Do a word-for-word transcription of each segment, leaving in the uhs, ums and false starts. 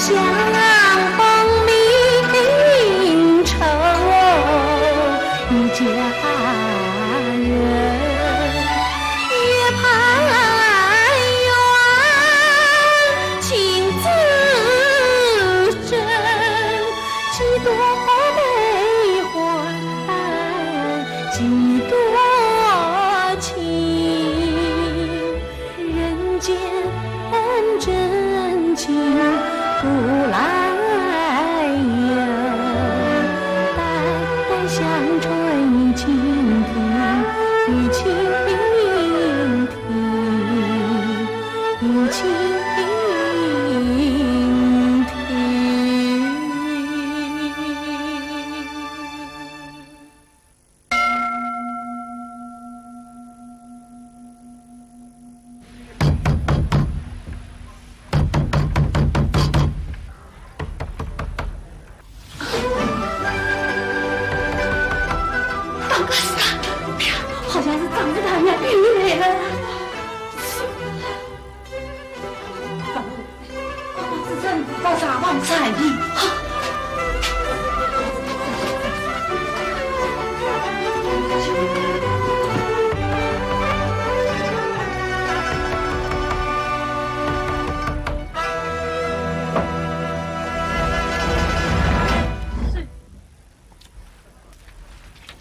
哎呀，好像是张氏大娘又来了。快把子珍抱上房产。好。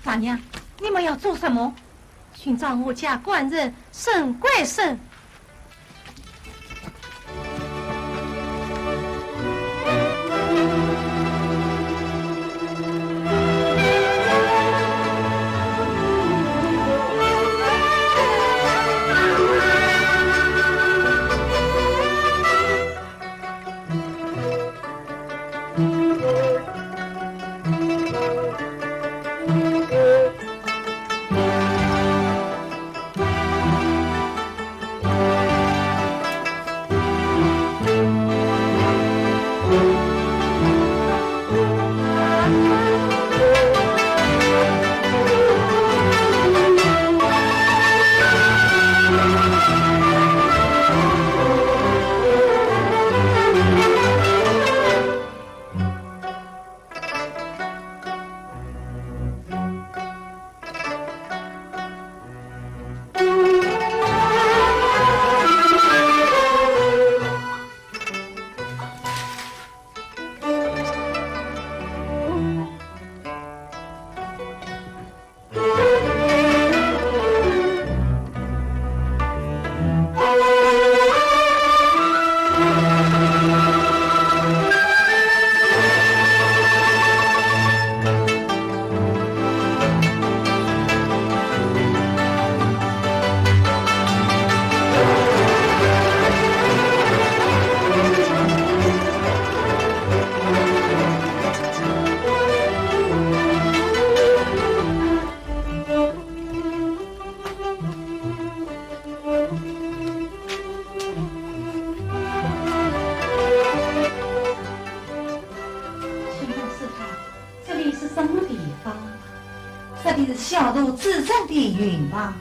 大娘，你们要做什么？寻找我家官人沈贵生。 请问师太，这里是什么地方？这里是小徒子珍的云房。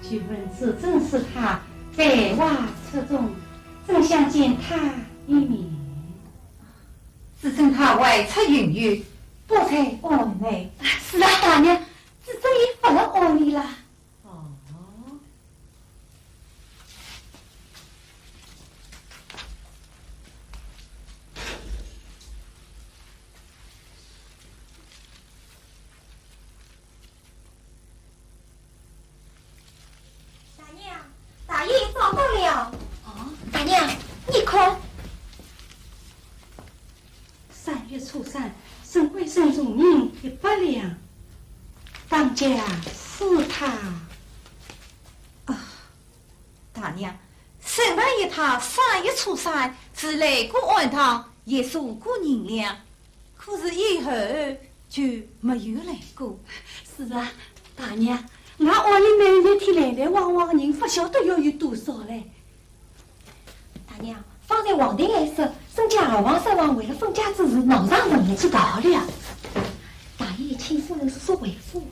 久闻子珍是她繁华出众，真想见她一面。子珍她外出云游，不在屋内。是啊，大娘，子珍也不在屋里啦。 哦。大娘，大爷找到了。哦，大娘，你看。 三月初三，沈贵生重银一百两，当家是他。啊，大娘，沈万一他三月初三是来过庵堂，也送过银两，可是以后就没有来过。是啊，大娘，俺屋里每日天来来往往人，不晓得要有多少嘞。 大娘，方才王定来说，沈家二房三房为了分家之事闹上门来。知道了。大爷请师太速速回府。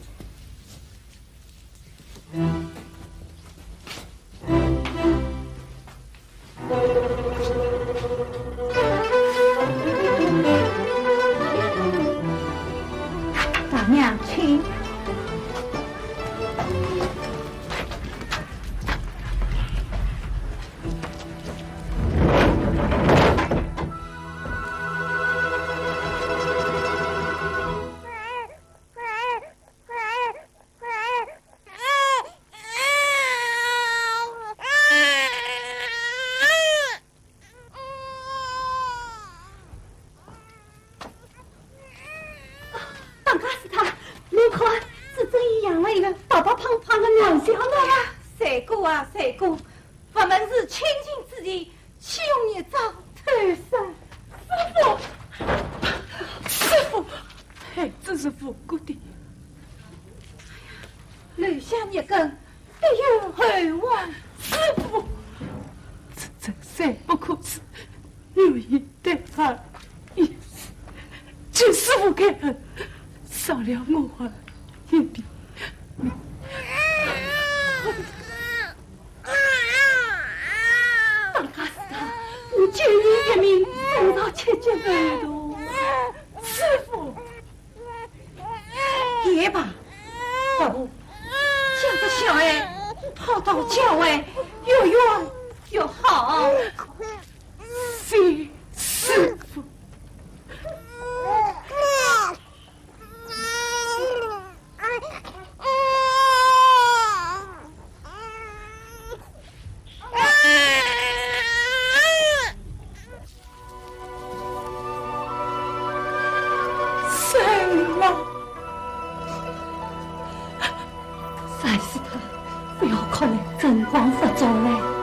过，佛门是清净之地，岂容孽障偷生？师父，师父，孩子是无辜的。留下孽根，必有后患。师父，此真罪不可恕，愿意 对儿一死，请师父开恩，赦了我儿一命。大家是他，你救你一命，重造七级浮屠。师父，也罢，不如将这小孩抛到郊外，越远越好。 谢师父。师父。 三师太，不要哭了，辰光不早了。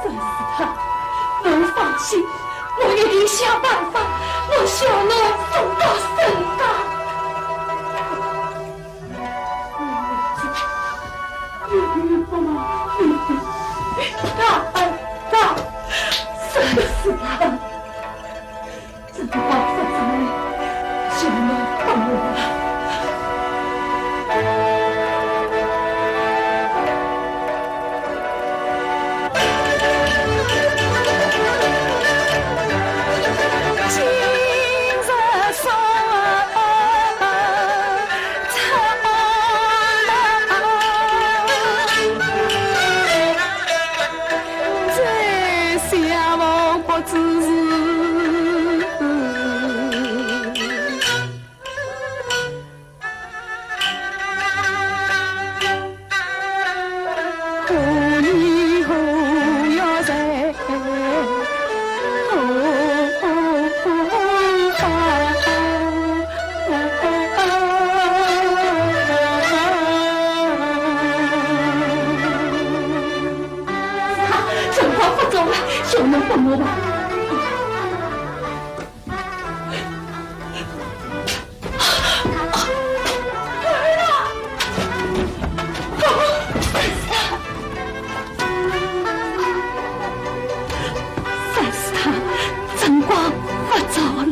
三师太，不要伤心，我一定想办法，把小囡送到沈家。 大儿子，三师太，这个好事情，小囡帮我吧。辰光不早了，小囡帮我吧。 三师太，辰光不早了。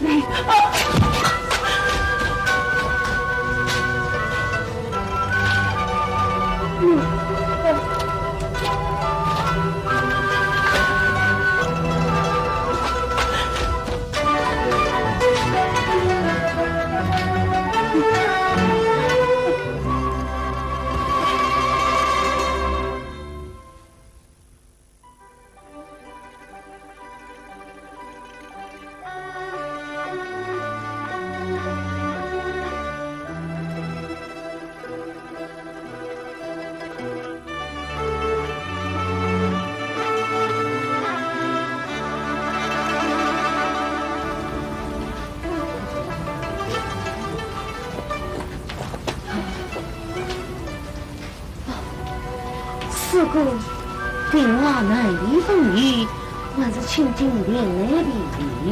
哥，听话难离风雨，还是请进殿来避雨。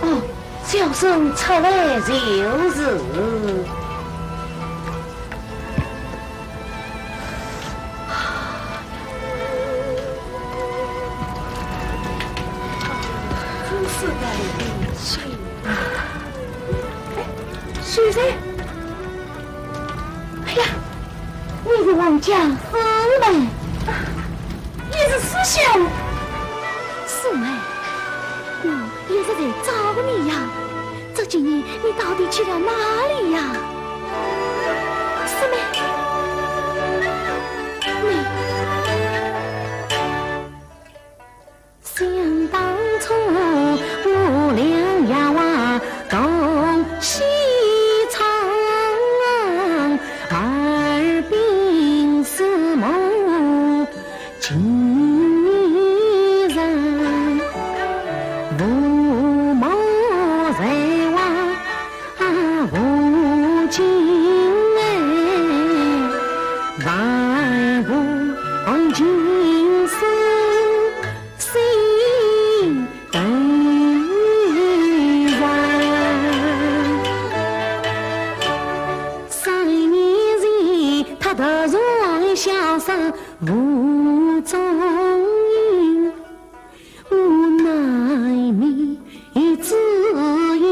哦，小生出来就是。真是的，哎，秀才。 哎呀，你是王家四妹？你是师兄？四妹，我一直在找你呀，这几年你到底去了哪里呀？四妹，你 想当初，我俩也话同西窗，耳鬓厮磨情意深，父母才华 啊，无尽哎，万物尽失心等人。三年前，他突然消失无踪影。 我难觅知音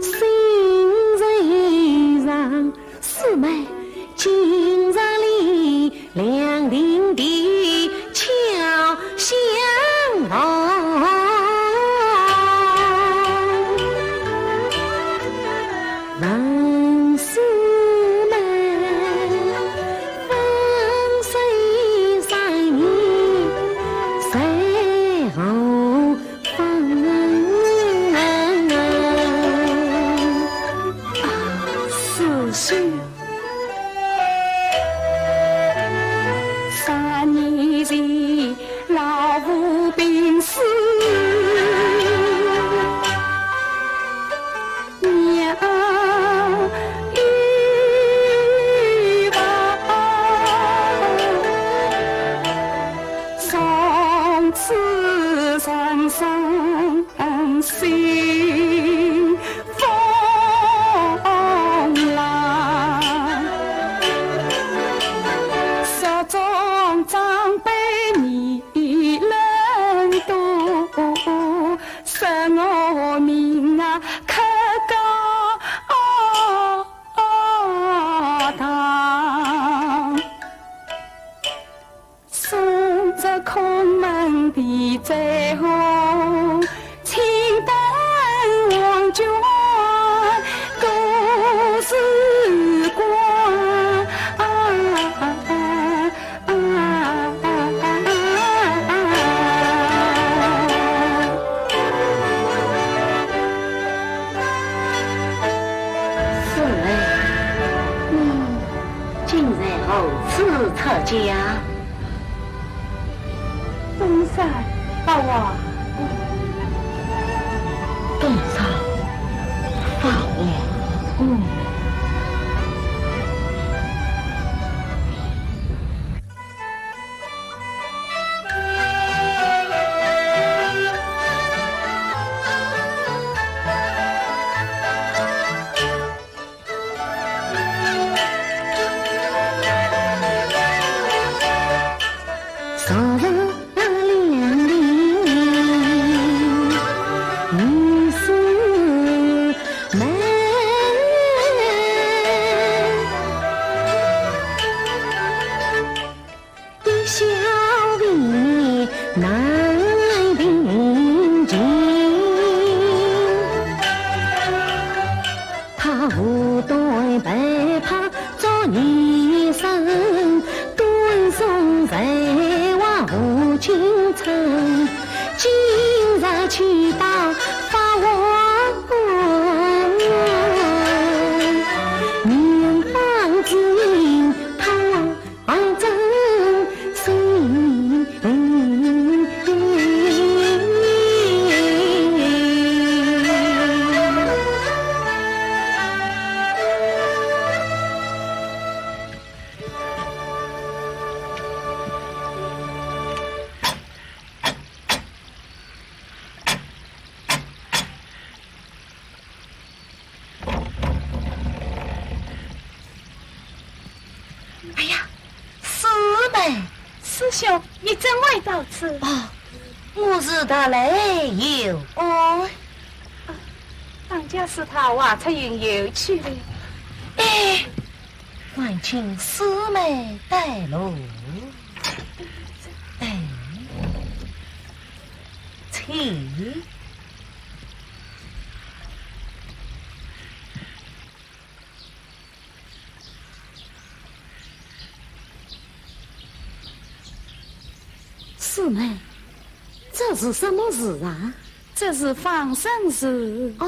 心谁人，四妹，今日里凉亭地悄相逢。 问师妹，分手三年在何方？啊，师兄，三年前老夫病死。 娘与父，从此人生新风浪。说中长辈 你人多，说我命啊可高堂。送这空门的最后 青灯黄卷故事馆。啊，啊，啊，啊，啊，啊。四妹，你今日何处出家？ 东山法王。东山法王。嗯。怎会到此？啊，我是特来有哦。啊，当家是他外出云游去了。哎，烦请师妹带路。哎，请。 师妹，这是什么字啊？这是放生字。哦，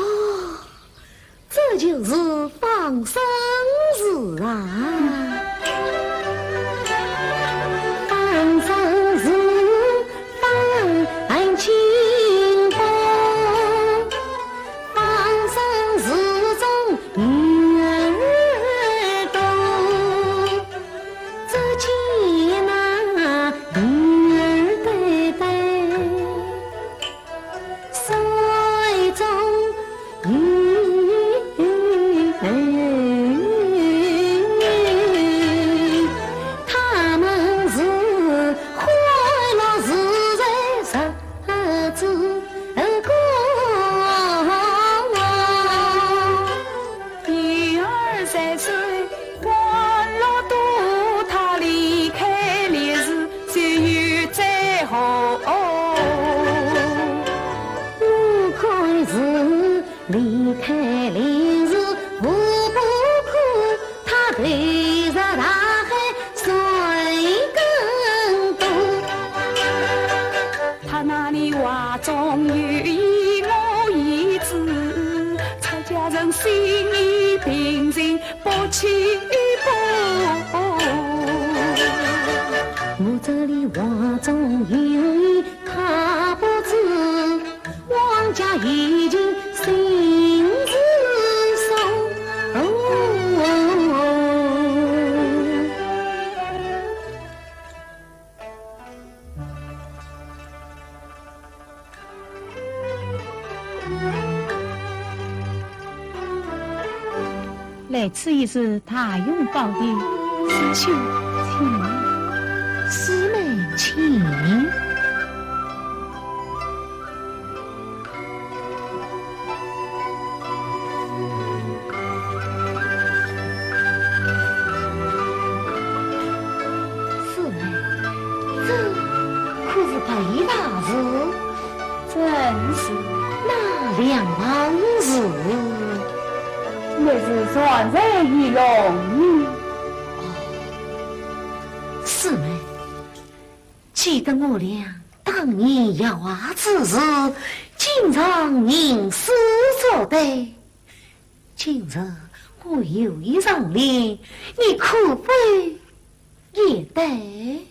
这就是放生字啊。放生字，放很清风，放生字中女儿多。 只见那女儿对对，水中游，他们是欢乐自在日子 过。女儿在水欢乐多，她离开烈日就有灾祸。我看是离开烈日无不可，她投入大海 水更多。他那里话中有意，我已知，出家人心里平静不起波。我这里话中有意，他不知， 王家已经心自松。来此已是大雄宝殿。师兄，请。师妹，请。 师妹，这可是白大士？正是。那梁王是？那是传在于龙女。哦，师妹， 记得我俩当年游学之时，经常吟诗作对。今日我有意赏联，你可否一对？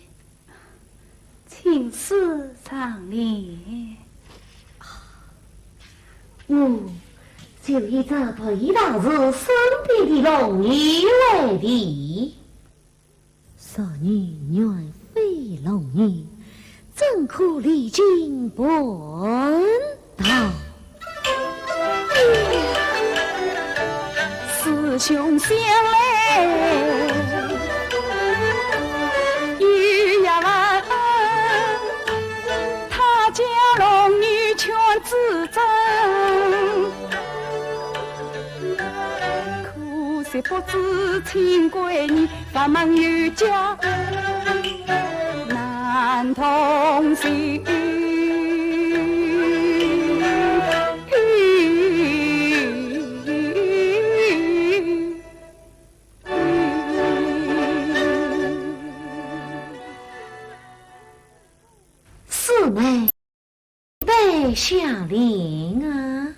请师赏联。我就以这白大士身边的龙女为题。 若你愿非龙女，怎可历经半道？师兄想来有也难，他家龙女全自尊。 可惜不知亲闺女，法门有加难同行。师妹。 得下联啊。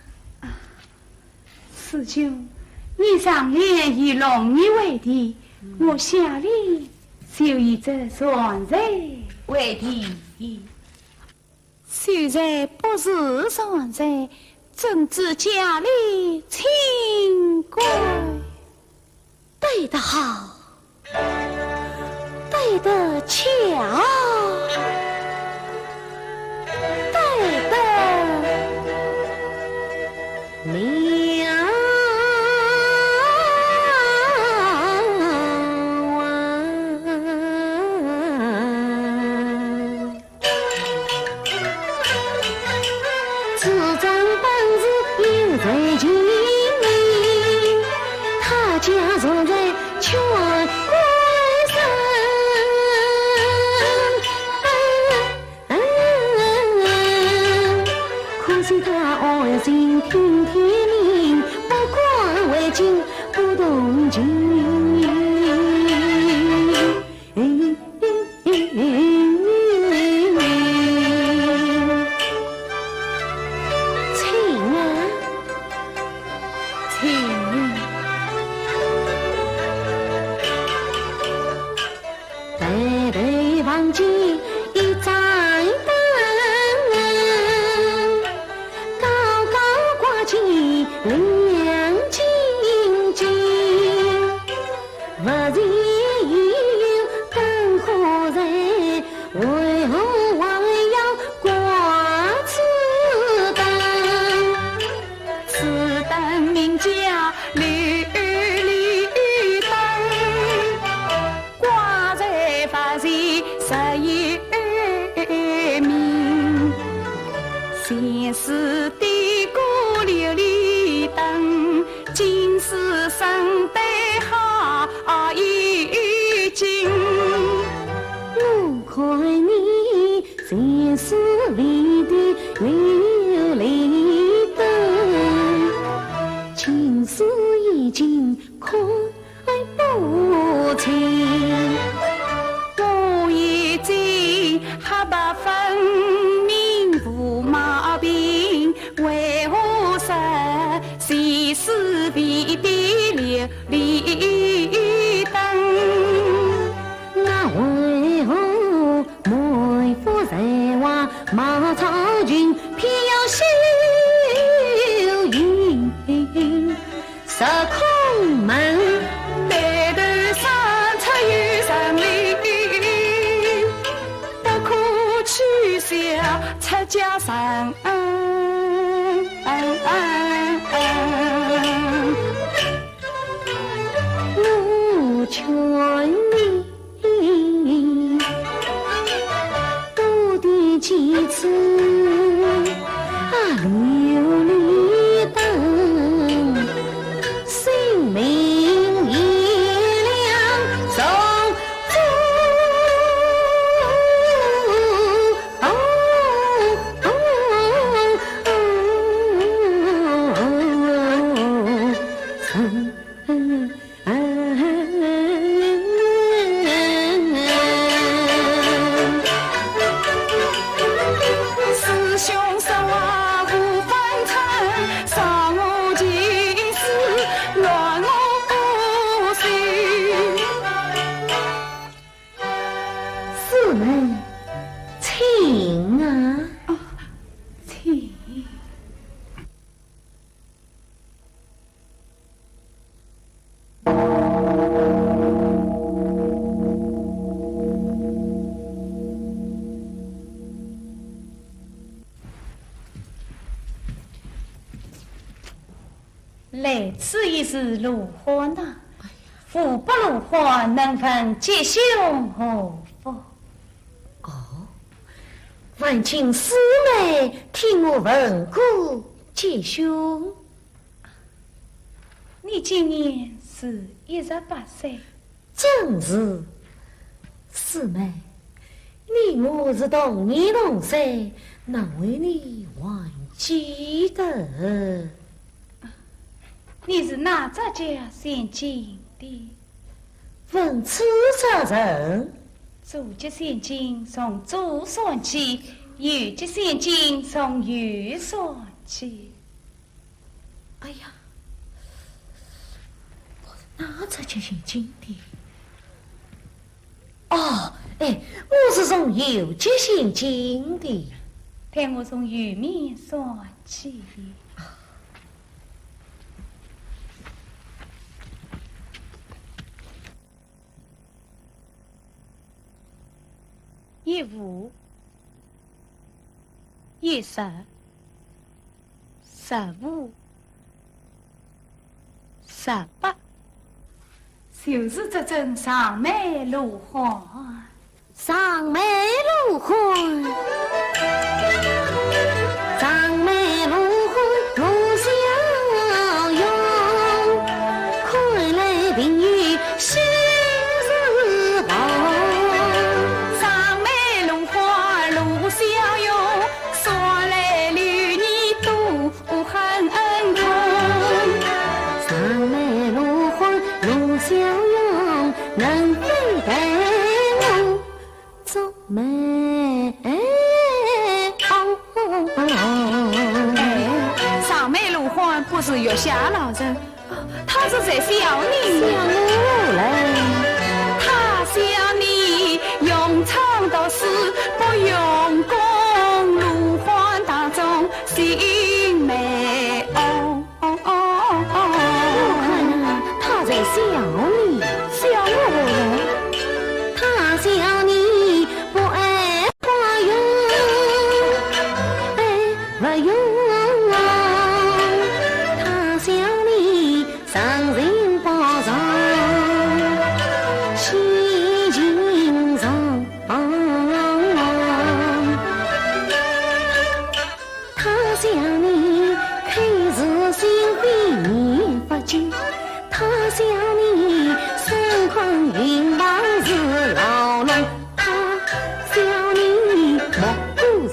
师兄，你上联以龙女为题，我下联就以这船人为题。虽然不是船人，怎知家里清贵。 对得好，对得巧，对得妙啊！是为的流泪灯，今世已经看不清。我已经黑白分明无毛病，为何说前世为的流泪灯？那为何 满腹才华貌超群，偏要修行入空门。抬头三尺有神明，不可取笑出家人。我劝你 多点几次啊，流泪灯，心明意亮重做。师兄说话无分寸，伤我情丝，乱我心。师妹，请啊。哦，请。 来此已是罗汉呐，无不罗汉，能问吉凶祸福？哦，还请师妹替我问过吉凶。 你今年是一十八岁。正是。师妹，你我是同年同岁，难为你还记得。你是哪只家姓金的？问此则甚？祖籍姓金，从祖算起；有籍姓金，从有算起。 哎呀，我是哪只家姓金的？哦，哎，我是从有籍姓金的。待我从有名算起。 一五、一十、十五、十八，就是这尊长眉罗汉。长眉罗汉，长眉罗汉罗小勇，看来定有 喜事报。长眉罗汉罗小勇，说来流年多很痛。长眉罗汉罗小勇，能否代我 做媒。哎，长眉罗汉不是月下老人，他是在笑你。笑我嘞？他笑你用唱读书不用功，罗汉当中心眉红。 哦，哦，哦，哦。我看啊，他在笑你。笑我？他笑你不爱花容，爱不容。他笑你上情不上性情重。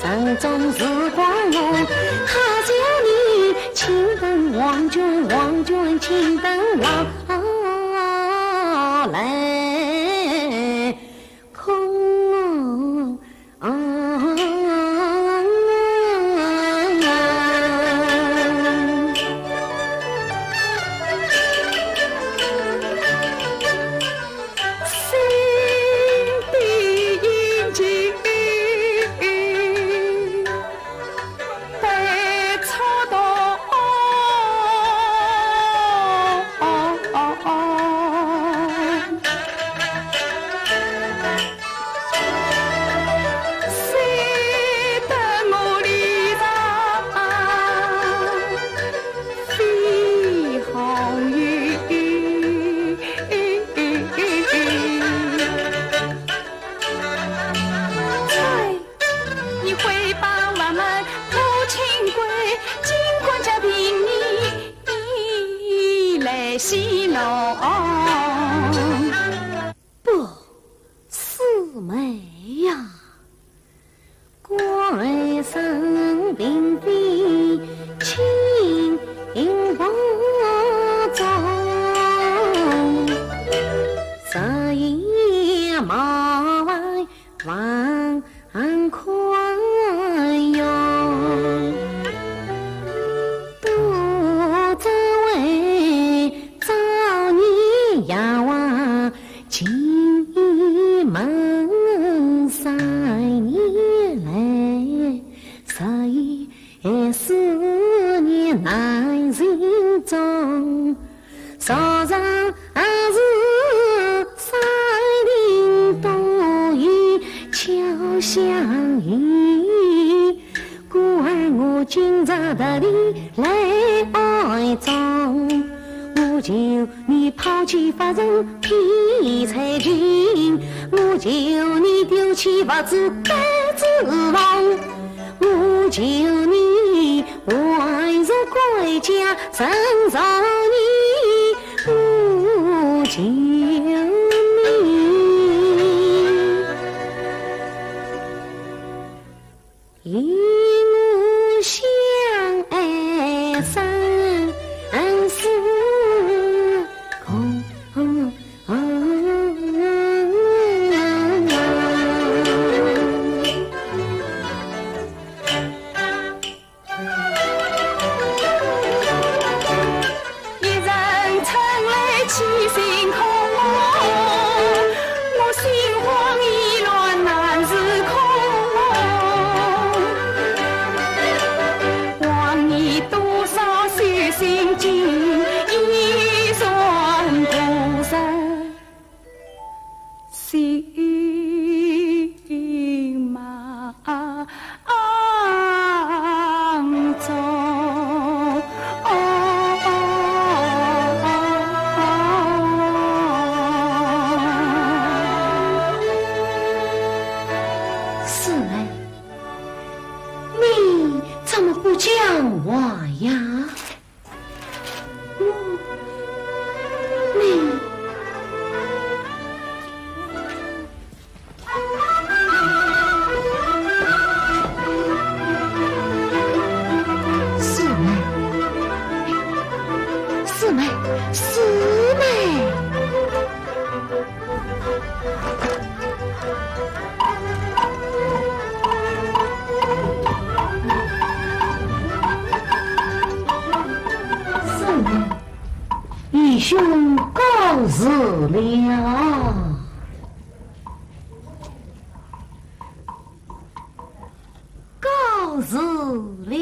当中是光荣，他叫你请等王君，王君请等我来空哦。不，四妹呀，官人并非轻薄重，日夜冒外 望看哟。都只为早年呀，望进门三年来，日夜思念难尽终。 昨日是山林多雨敲响雨，故而我今日特地来哀悼。我求你抛弃夫人劈柴琴，我求你丢弃佛珠盖子房。 我求你还俗归家，承受你，我求你。令我相爱生死空。 一人春来起心空，我心慌意乱难自控。往年多少修心经，已算过时。 心忙中。四妹，你怎么不讲话呀？ 四妹，四妹，四妹。 四妹，愚兄告辞了。告辞了。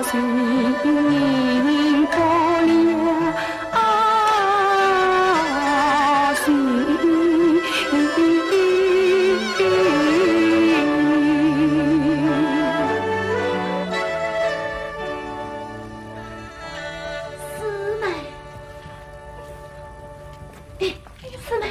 四妹，哎，四妹，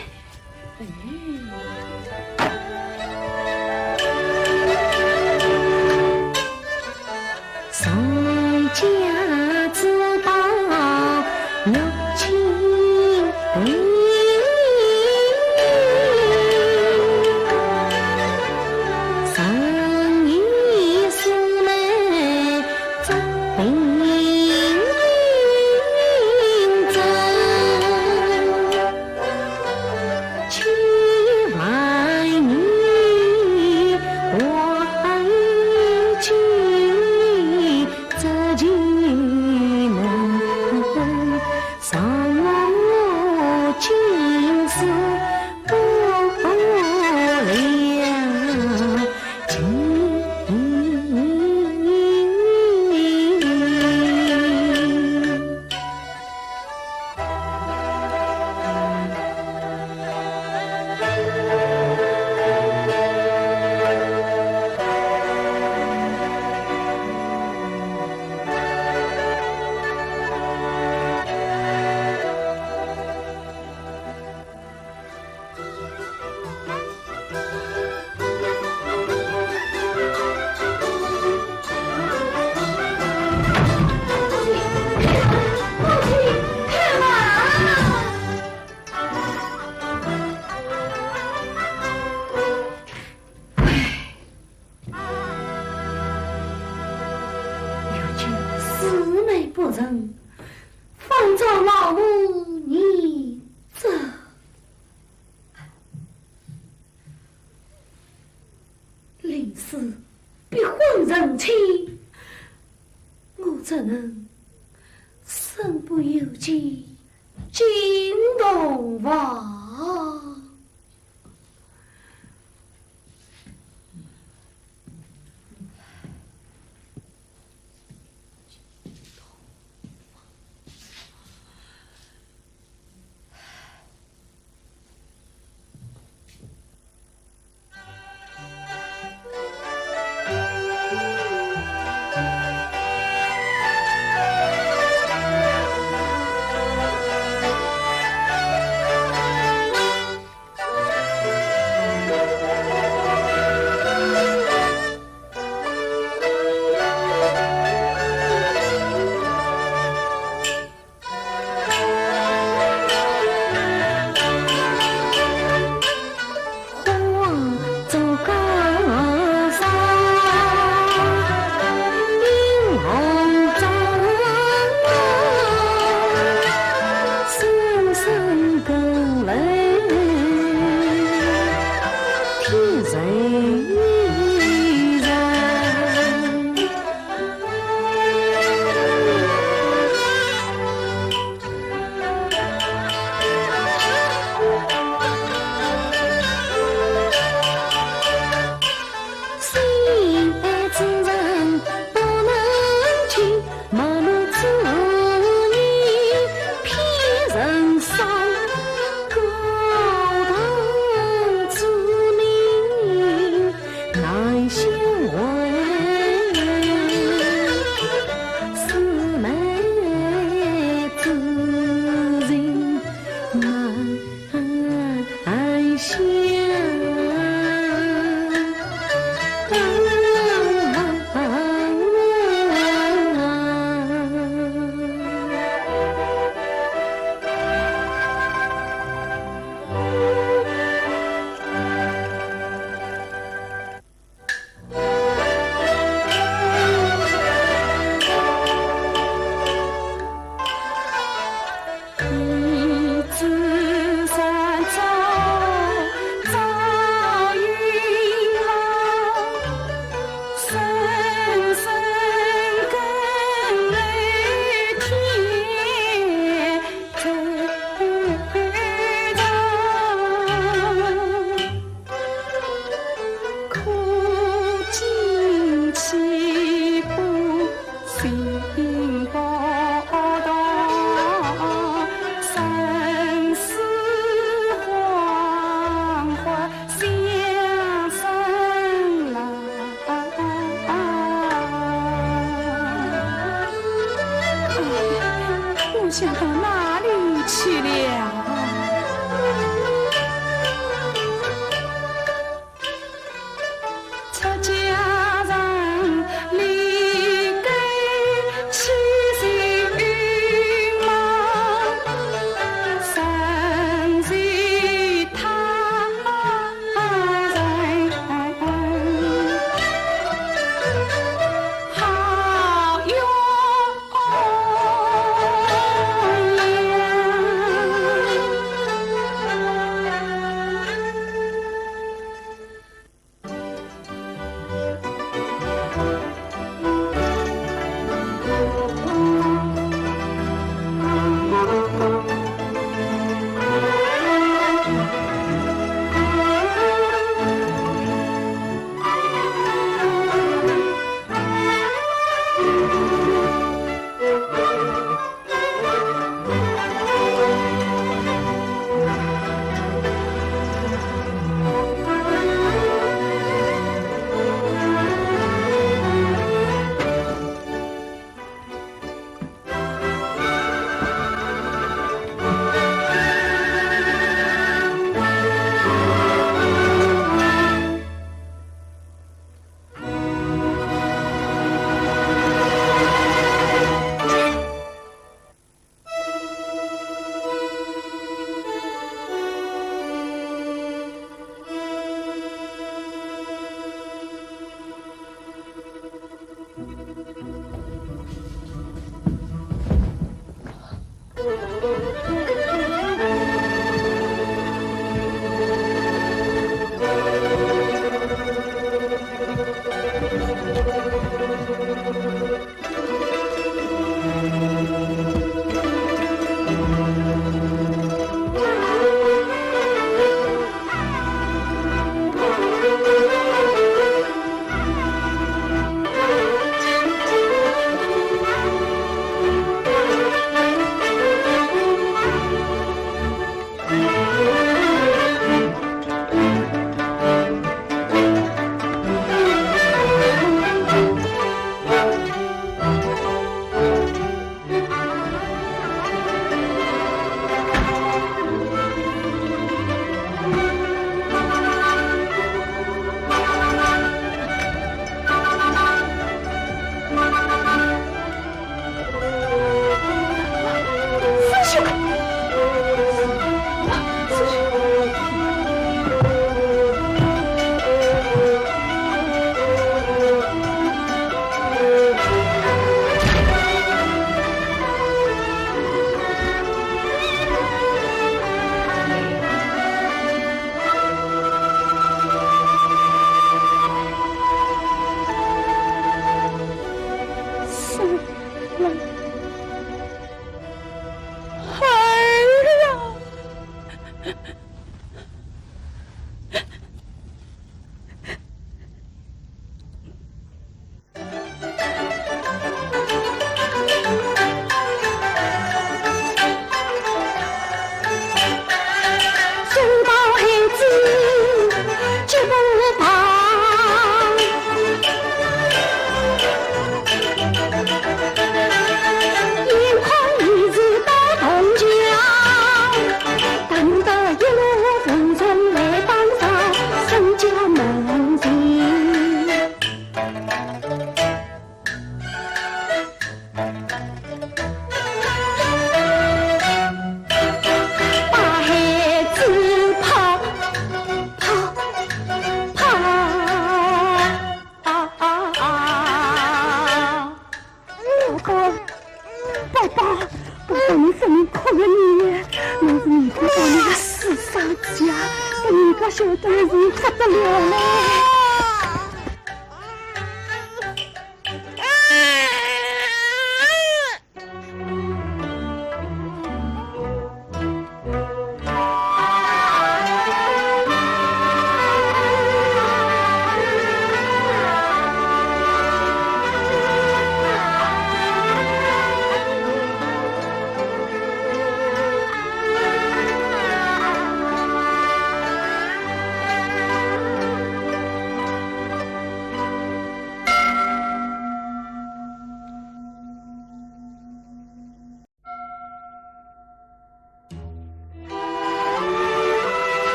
如今四妹不仁，反遭老母严责。临死必婚成亲，我怎能身不由己进洞房？想到哪里去了？宝宝，宝宝，宝宝，侬勿能哭个呢，侬是你爸爸那个私生子啊，拨人家晓得了是不得了嘞。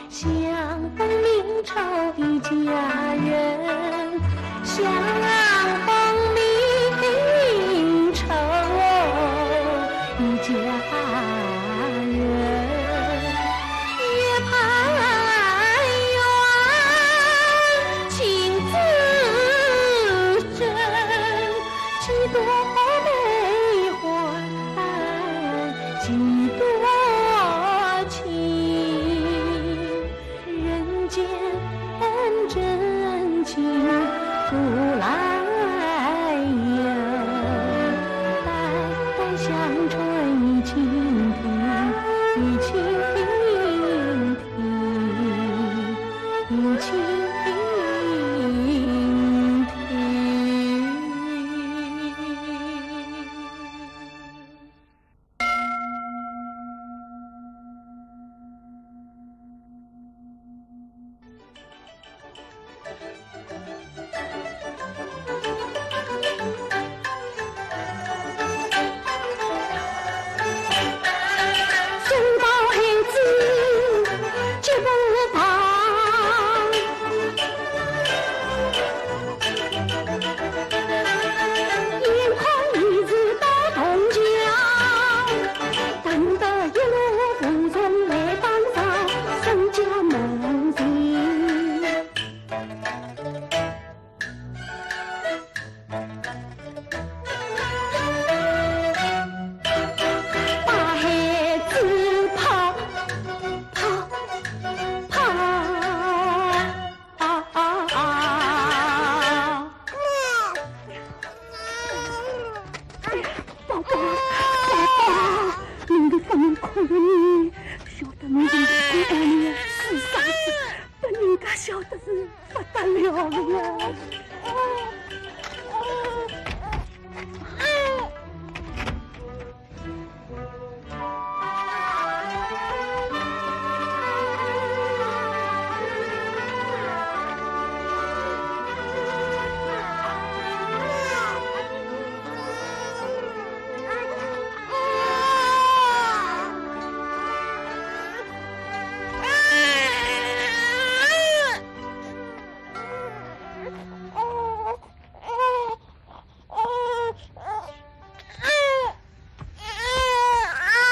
想当明朝的佳人，想当明朝的佳人，夜半圆，情字真，几多悲欢，几多情。 人间真情古来有，淡淡相传一径庭，一径庭，一径庭。送到孩子脚步旁。 眼看已是到东郊，等得一路风尘来打扰，身价门前。把孩子抱，抱，抱。 啊啊啊！宝宝，宝宝，侬个不能哭了呢，晓得侬现在困了，是啥子？拨人家晓得是不得了了呀。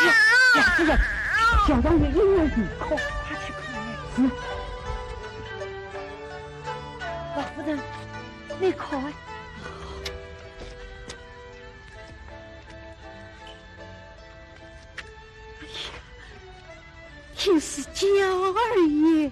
呀，呀，夫人，小王爷因为你哭，他去看来。是。老夫人，你看。哎呀， 天是娇儿也。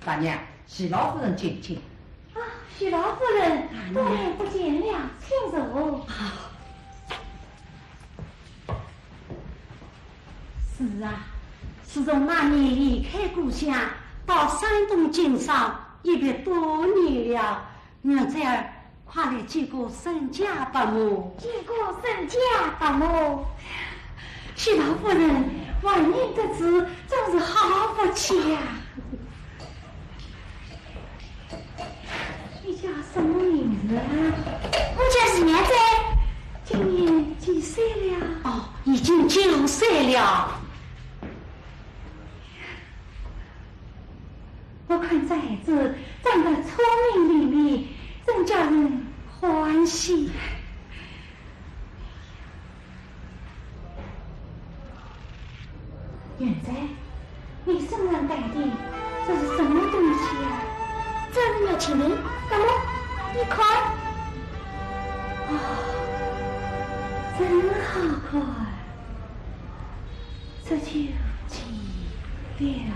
大娘，徐老夫人请，请。啊，徐老夫人，大娘。多年不见了，请坐。啊。 是啊，自从那年离开故乡到山东经商一百多年了，元簪儿，快来见过沈家伯母。见过沈家伯母。徐老夫人，晚年得知，真是好福气呀。 你叫什么名字啊？我叫徐元簪。今年几岁了？哦，已经九岁了。我看这孩子长得聪明伶俐，真叫人欢喜。 元簪，你身上戴的，这是什么东西呀？这是玉麒麟，那么，你看。哦，真好看。这就奇了。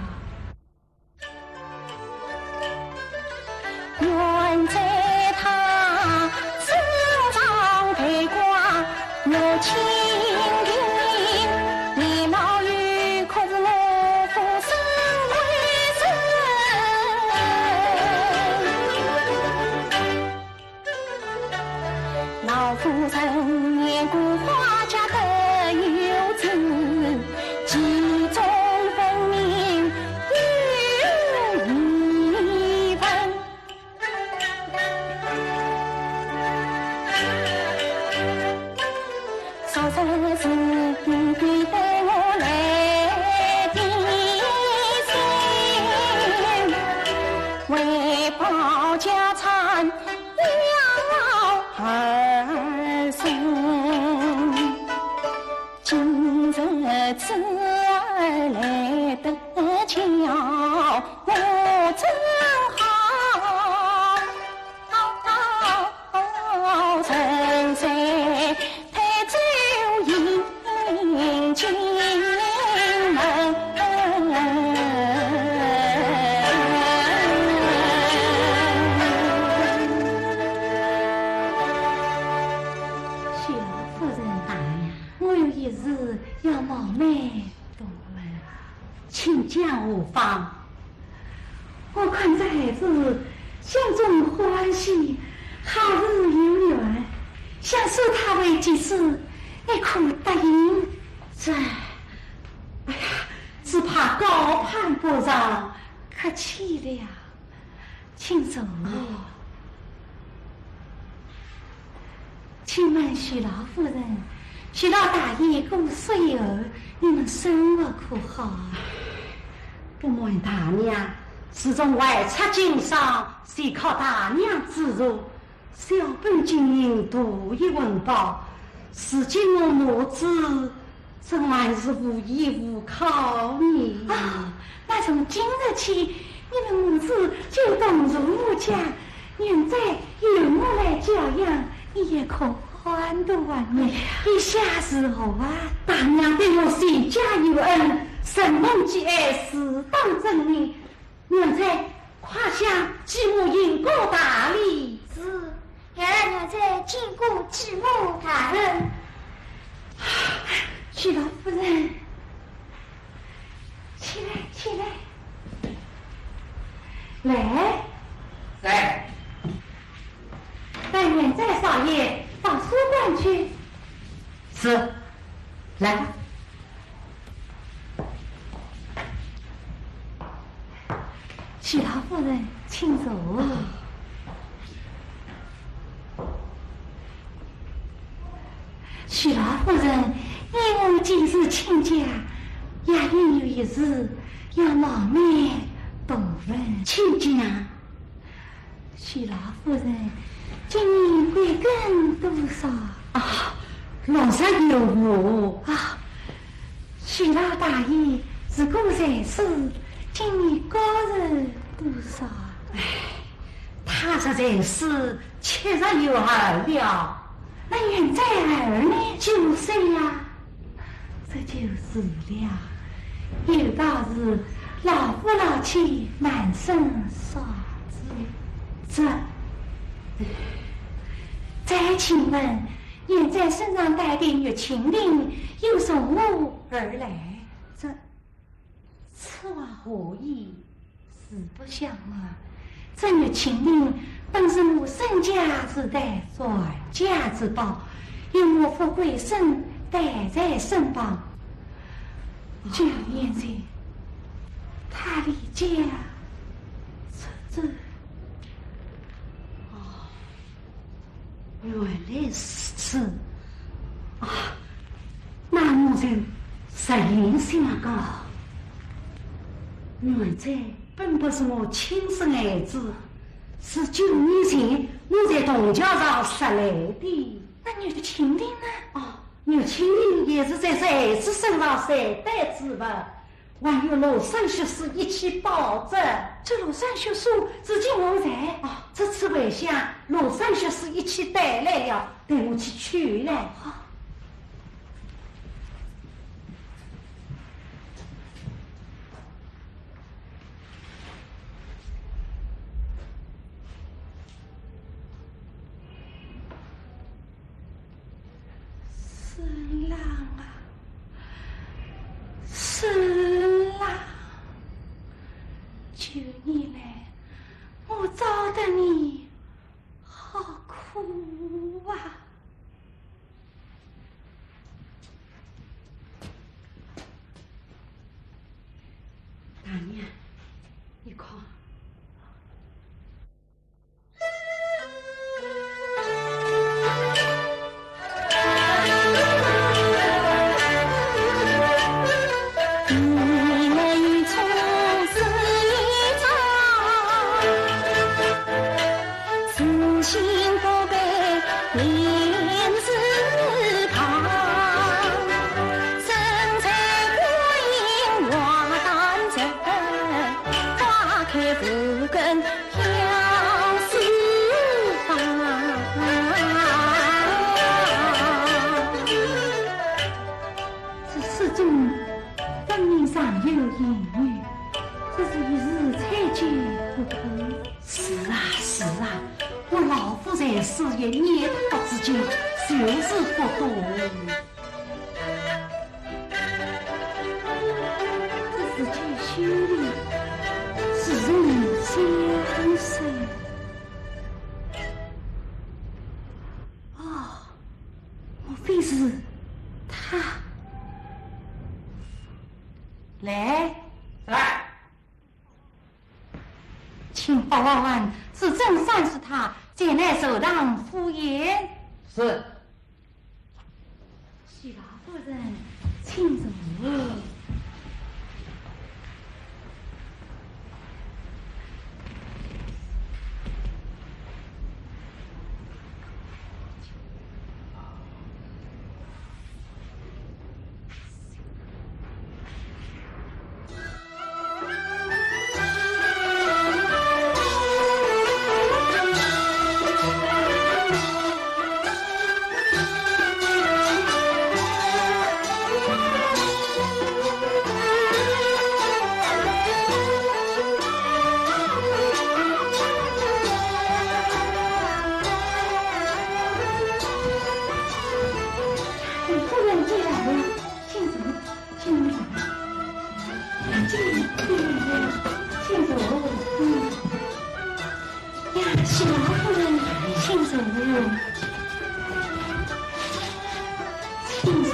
来得巧，我正好正在抬酒迎进门。谢老夫人。大娘。我有一事要冒昧多问。请讲何妨？我看这孩子心中欢喜，好似有缘，想收他为继子，你可答应？这，哎呀，只怕高攀不上，客气了。 请坐。哦。请问徐老夫人，徐老大爷过世以后，你们生活可好？不瞒大娘，自从外出经商，全靠大娘资助，小本经营，独一温饱，如今我母子 怎还是无依无靠呢？啊，那从今日起，你们母子就同住我家，元帅由我来教养，你也可欢度晚年。哎呀。意下如何啊？大娘对我全家有恩，承蒙节哀，自当遵命。 元帅，快向继母行个大礼。是，孩儿元帅见过继母大人。徐老夫人，起来，起来。来。在。带元帅少爷到书馆去。是，来吧。 徐老夫人，请坐。徐老夫人，依我既是亲家，也有一事要冒昧多问。请讲。 徐老夫人，今年贵庚多少？啊，六十有余。啊，徐老大爷如果在世，今年高寿多少？哎，他若在世，七十有二了。那元帅儿呢？九岁呀。 这就是了，有道是老夫老妻难生双子。这，再请问，现在身上戴的玉蜻蜓又从何而来？这，此话何意？ 实不相瞒，这玉蜻蜓本是我沈家时代传家之宝，由我父贵生带在身旁。九年前，他离家出走。哦， 原来如此。啊，那我就实言相告。元帅本不是我亲生儿子，是九年前我在铜桥上拾来的。那玉蜻蜓呢？哦，玉蜻蜓也是在这孩子身上拾得之物。 还有罗衫血书一起抱着。这罗衫血书如今何在？啊，这次回乡，罗衫血书一起带来了，待我去取来。好。 沈郎啊，沈郎，九年来，我找得你好苦啊。大娘，你看。明明尚有言语，只是一时才见不得。是啊，是啊，我老夫人死也念他之间，就是不得。这世间修炼，是人相守。哦，莫非是他？来。在。请报案，是真三师太前来寿堂赴宴。是。许老夫人，请坐。 夫人进来了，请坐，请坐。请坐，请坐。嗯。呀，许老夫人，请坐。请坐。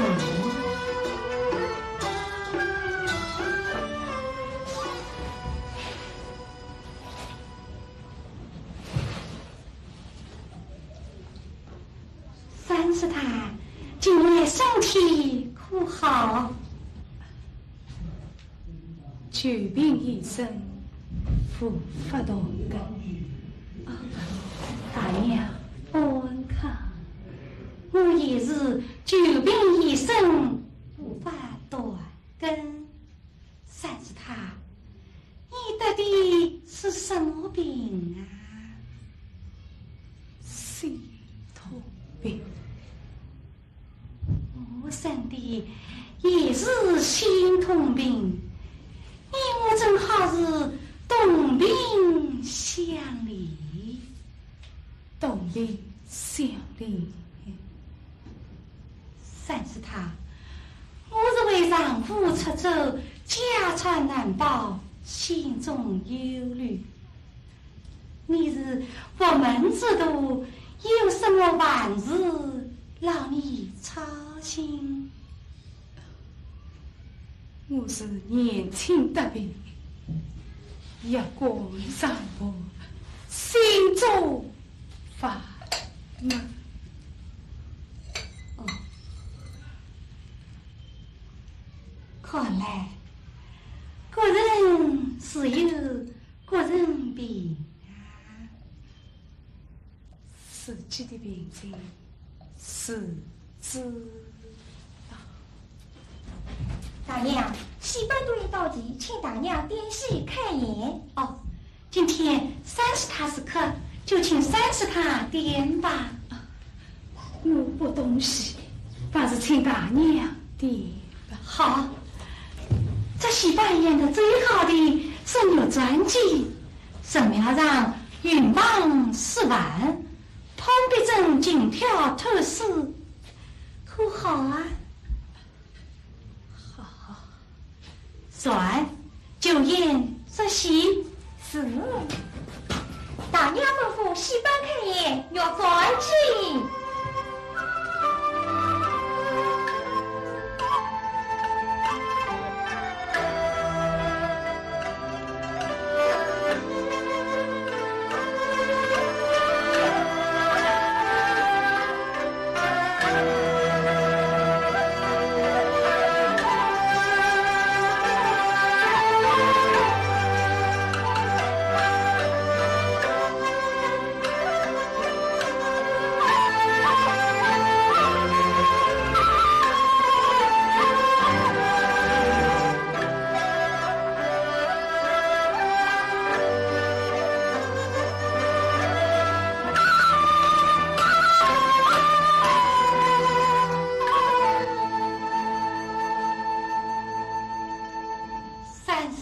三师太，近来身体可好？久病已生，无法断根。啊，大娘，不安康。我也是久病已生，无法断根。 三师太，你得的是什么病啊？心痛病。我生的也是心痛病，你我正好是同病相怜。 同病相怜。三师太，我是为丈夫出走，家产难保，心中忧虑。你是佛门之徒，有什么烦事劳你操心？ 我是年轻得病，要观丈夫心中烦闷。哦，看来各人自有各人病啊。 自己的病情，自知道。大娘，戏班都已到齐，请大娘点戏开演。哦，今天三师太是客，就请三师太点吧。我不懂戏，还是请大娘点吧。好，这戏班演得最好的是《玉簪记》。 沈妙常云旁试玩，潘必正紧挑脱丝，可好啊？好。算，就演这戏。是。大娘吩咐，戏班开演，《玉簪记》。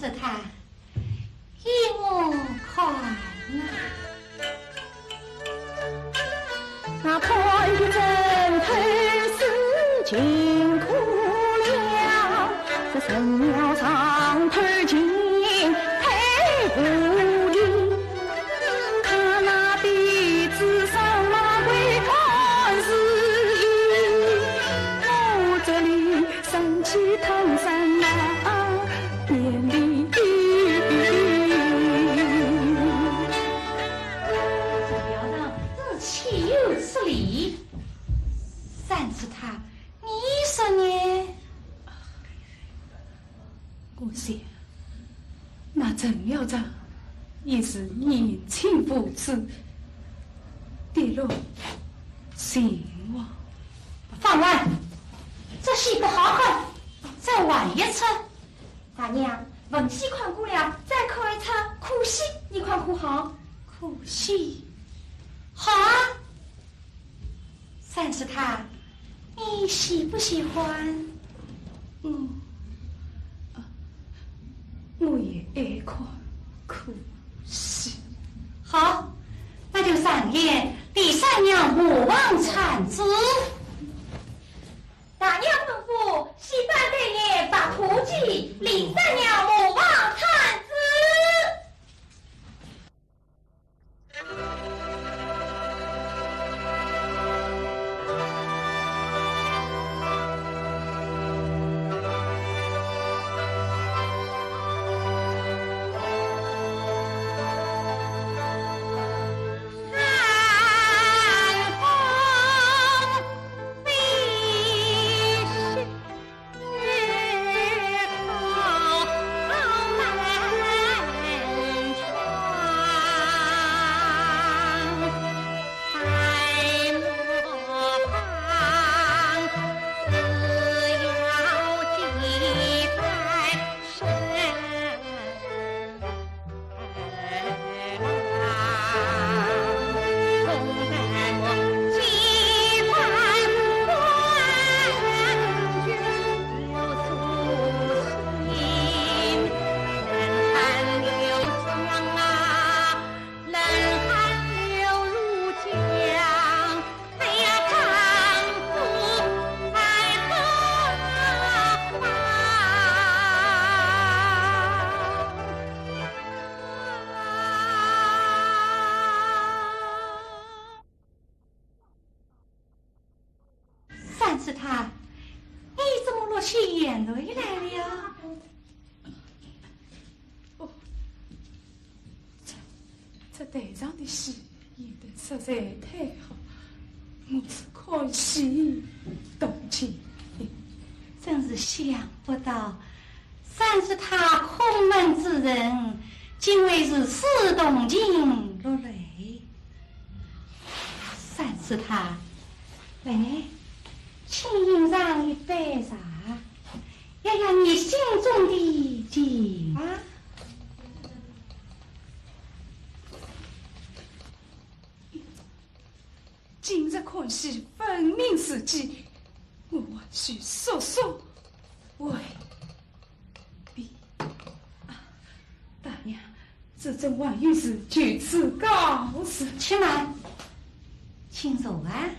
是他，依我看呐。 表上这岂有此理！三师太，你说呢？我想，那陈校长也是年轻无知，跌落情网。放肆！这戏不好看，再换一出。 大娘，文戏看过了，再看一出苦戏，你看可好？苦戏？好啊。三师太，你喜不喜欢？我，啊，我也爱看苦戏。好，那就上演李三娘模仿产子。 大娘吩咐，戏班对演白兔记，李三娘模仿产子。三师太，你怎么落起眼泪来了？哦，这，这台上的戏演得实在太好，我是看戏动情。真是想不到， 三师太孔门之人，竟会如此动情落泪。三师太，来，请饮上一杯茶，压压你心中的情啊。 今日看戏分明时机，我还需速速回避。啊，大娘，这阵还有事，就此告辞。且慢，请坐啊。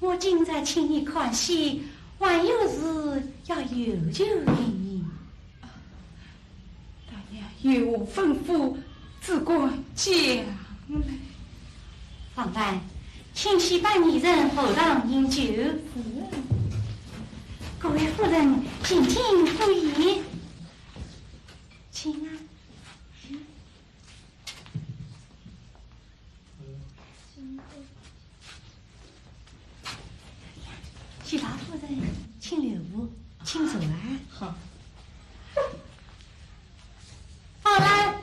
我今日请你看戏，还有事要有求于你。 大娘有何吩咐，只管讲来。方才，请戏班二人后堂饮酒。各位夫人，请进，不宜。请啊。 徐大夫人，请留步，请坐啊。好。好了，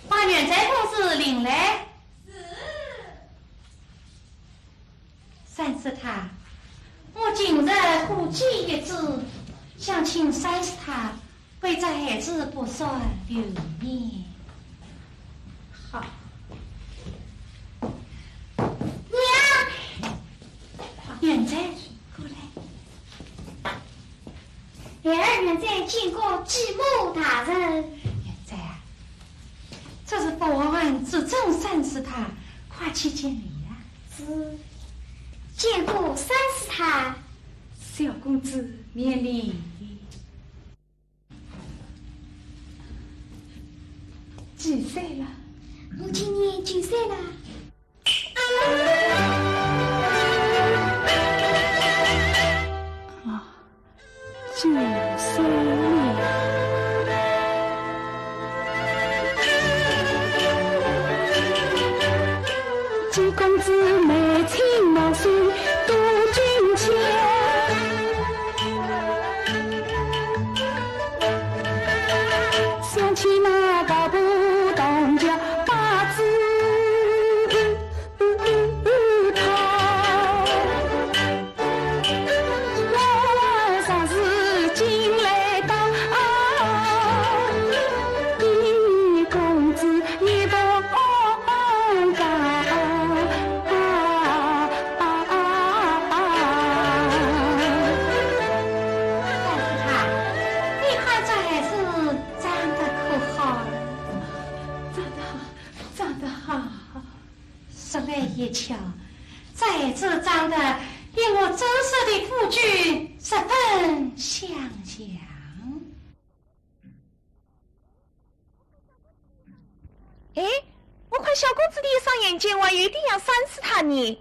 把元才公子领来。是。三师太，我今日故技一子，想请三师太 为这孩子不算流年。好。娘！元才，过来。孩儿在见过继母大人。贤侄啊，这是福王执政三师太，快去见礼啊。是，见过三师太。小公子免礼。几岁了？我今年九岁了。啊， 九岁了。见公子眉清目秀多俊俏，想起那大伯当家把子 我若是进来到，比公子一同嫁。三师太，你看这孩子长得可好？长得好，长得好。 说来也巧，这孩子长得与我周氏的夫君十分相像。哎，我看小公子的一双眼睛还有点像三师太呢。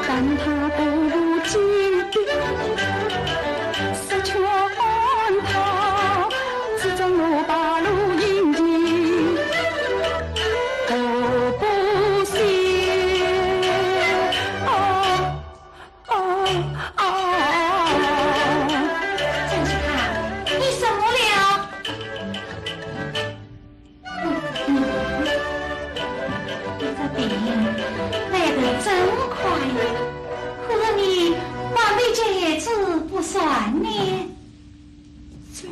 但他不进的，是全套，自从我把路引的，我不信。哦，哦，哦。三师太，你怎么了？ 你这病来得真快呀，可是你还没见孩子不算呢。这……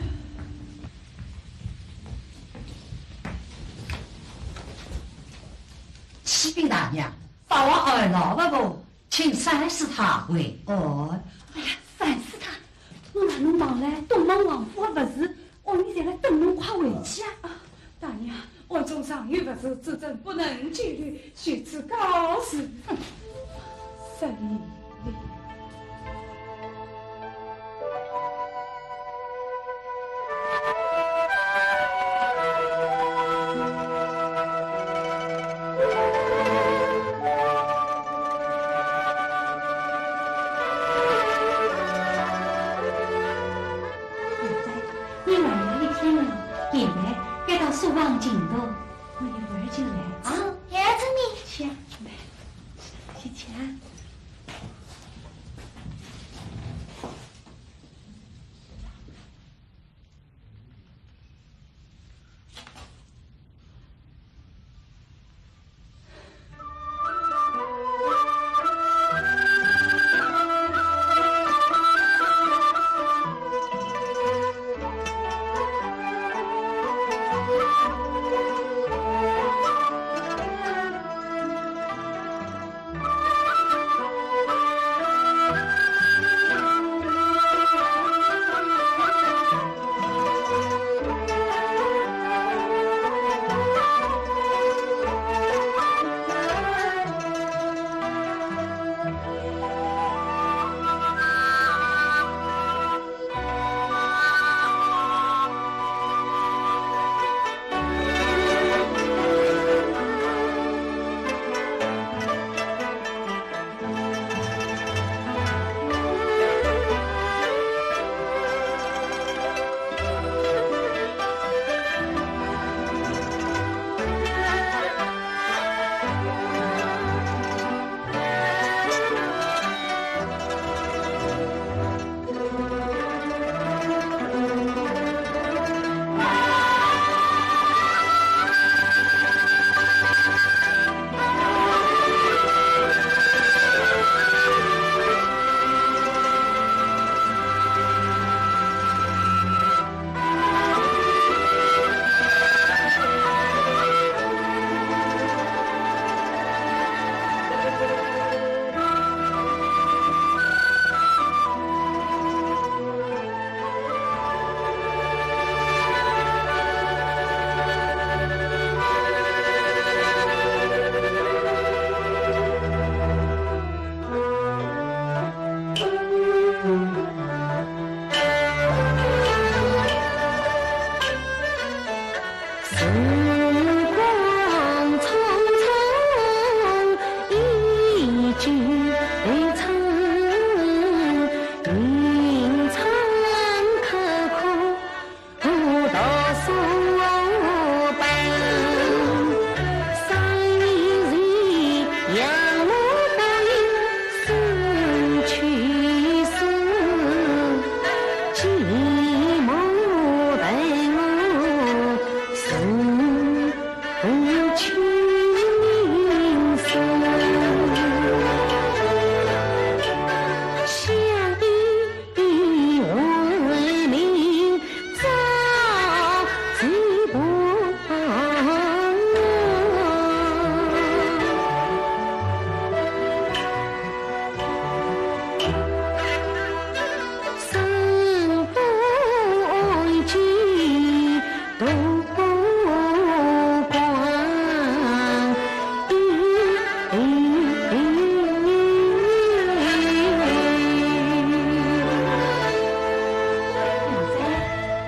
启禀大娘，法王二老不不，请三师太回安。哎呀，三师太，我拿侬忙来东门王府的物事， 哦，你在那等侬快回去啊！啊，大娘，暗中常有不是之症，不能久留，就此告辞。哼，生理。你晚来一天了，现在该到书房静坐，我一会儿就来啊。是，孩子呢？去啊，来，去，去啊。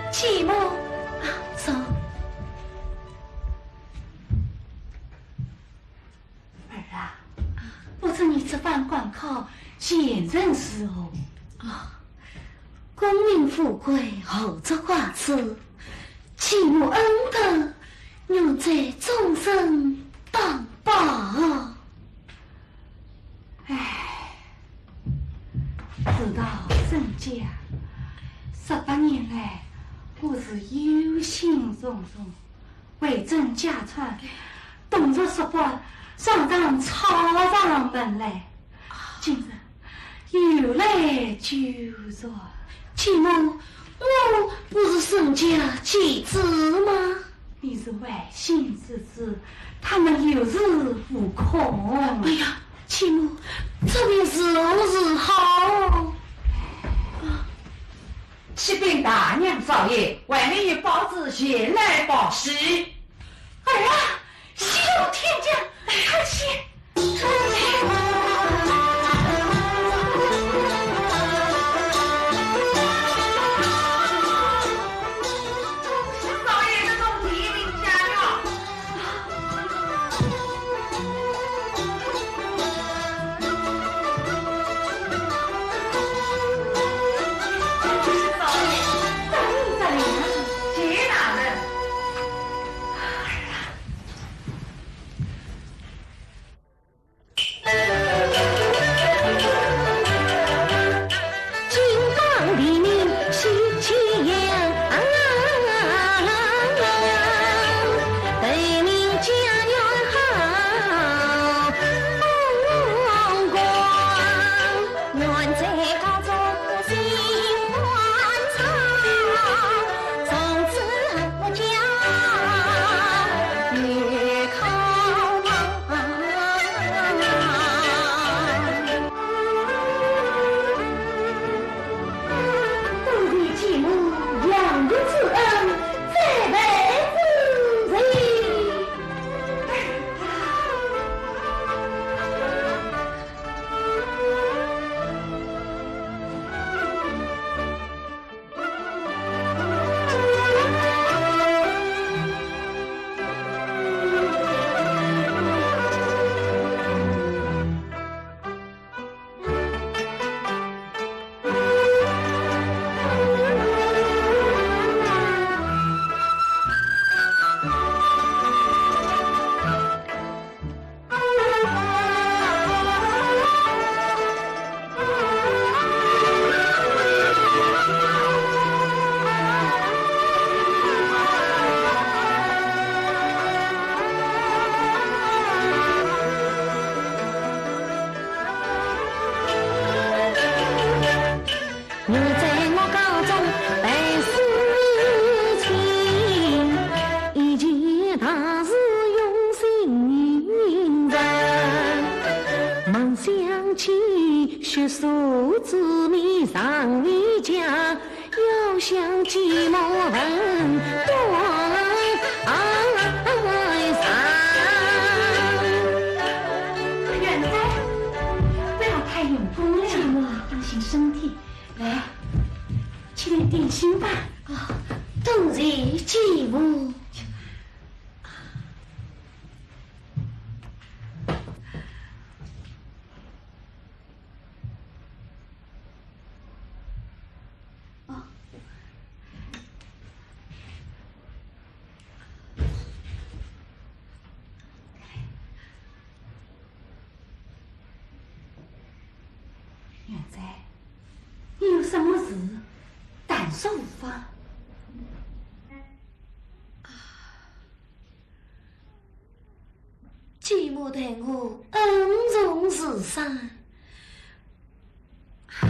继母，啊，坐。儿啊，不知你这番赶考前程如何？啊，功名富贵，何足挂齿，继母恩德，愿在终身担保。唉，事到沈家，十八年来，我是忧心忡忡，为争家产，冬日宿办，常常吵上门来。今日 又来救助。继母，我不是沈家继子吗？你是外姓之子，他们有恃无恐。哎呀，继母，这便如何是好？启禀大娘少爷，外面有报纸前来报喜。儿啊，喜从天降，快去！ 多谢继母养育之恩，再赔不齐。元帅，不要太用功了，继母，当心身体。来，吃点点心吧。啊，多谢继母。 元帅，你有什么事，但做法。啊，继母待我恩重如山，唉，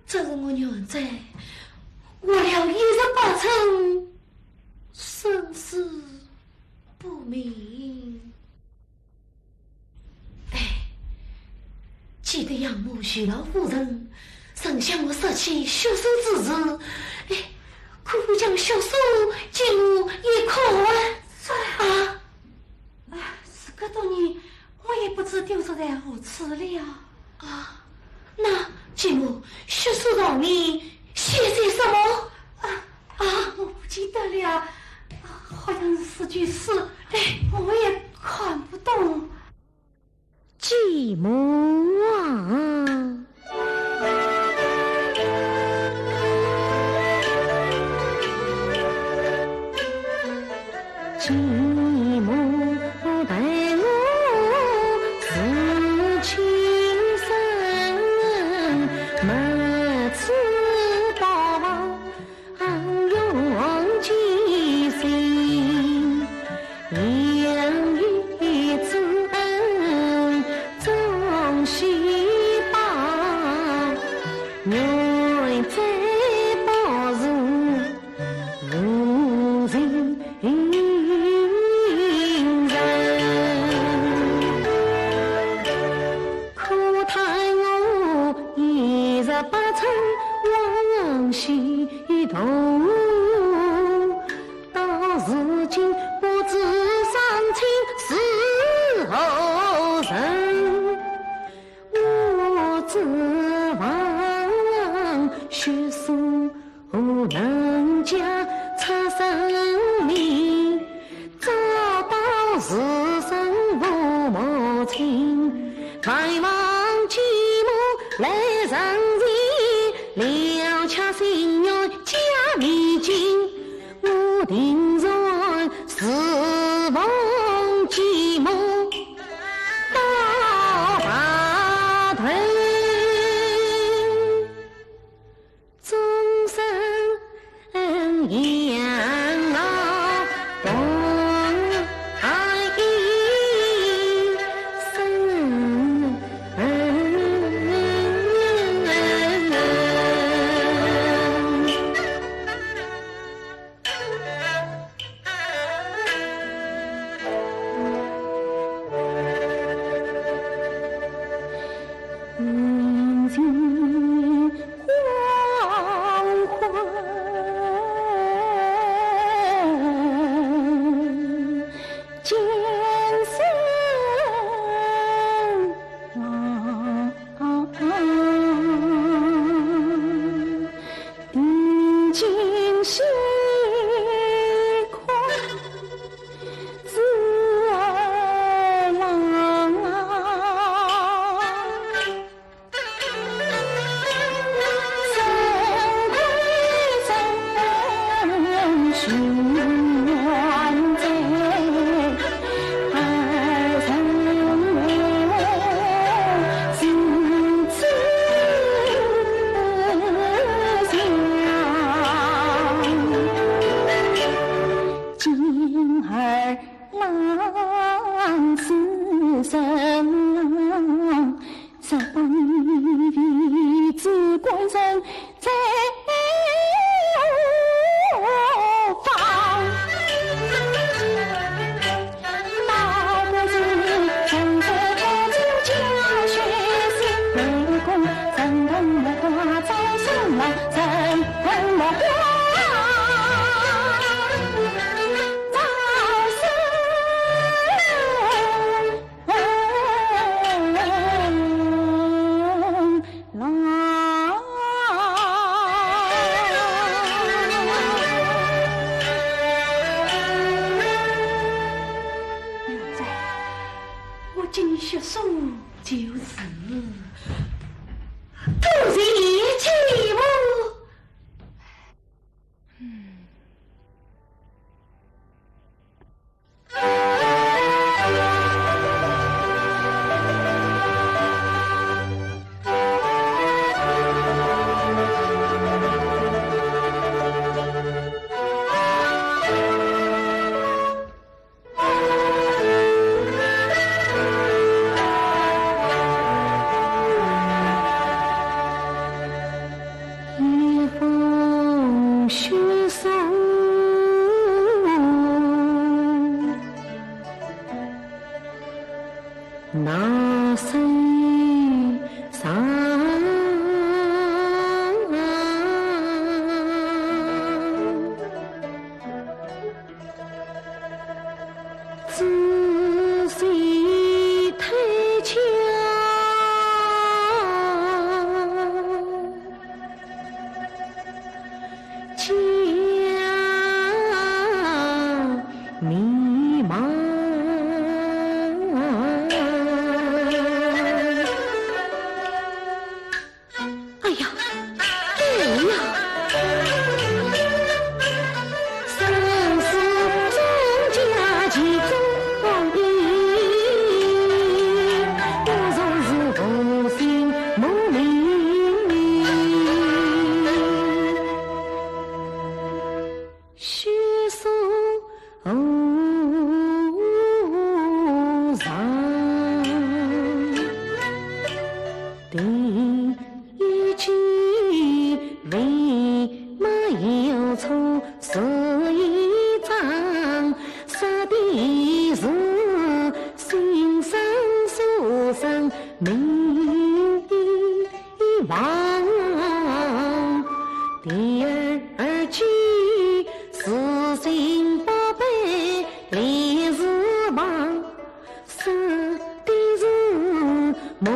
只是我元帅活了一十八春，生死不明。 哎，记得养母许老夫人曾向我说起血书之事，哎，可否将血书给我一看啊？啊？啊，这个东西我也不知丢失在何处了。啊，那继母，血书上面写些什么？啊，啊，我不记得了，啊，好像是四句诗，哎，我也看不懂。 继母啊，继母待我是情深，没处躲。 恩重其心，养育之恩终须报，愿再报时无情人。可叹我一十八春往昔 同，到如今不知伤情是何人。我指望血书能解出生谜， 早到时辰父母亲，盼望继母来成全，了却心愿假未尽，我定然侍奉继母到白头。 终身养老同一生。雪松，那山上。 仔细推敲，假迷茫。 哎呀，哎呀！生死中间其中一，我若是无心无名，须诉无上。 第一句，为马有错字一张，说的是心上所生名望。第二句，是心宝贝立字旁。 说的是无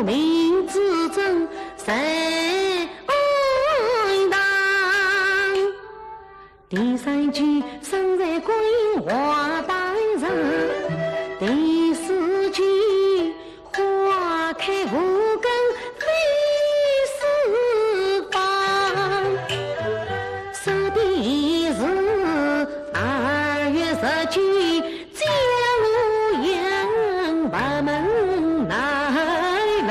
名之中谁安当。第三句，身在观音花台上。第四句，花开无根非是芳。说的是二月十九 江湖扬，白门难楼，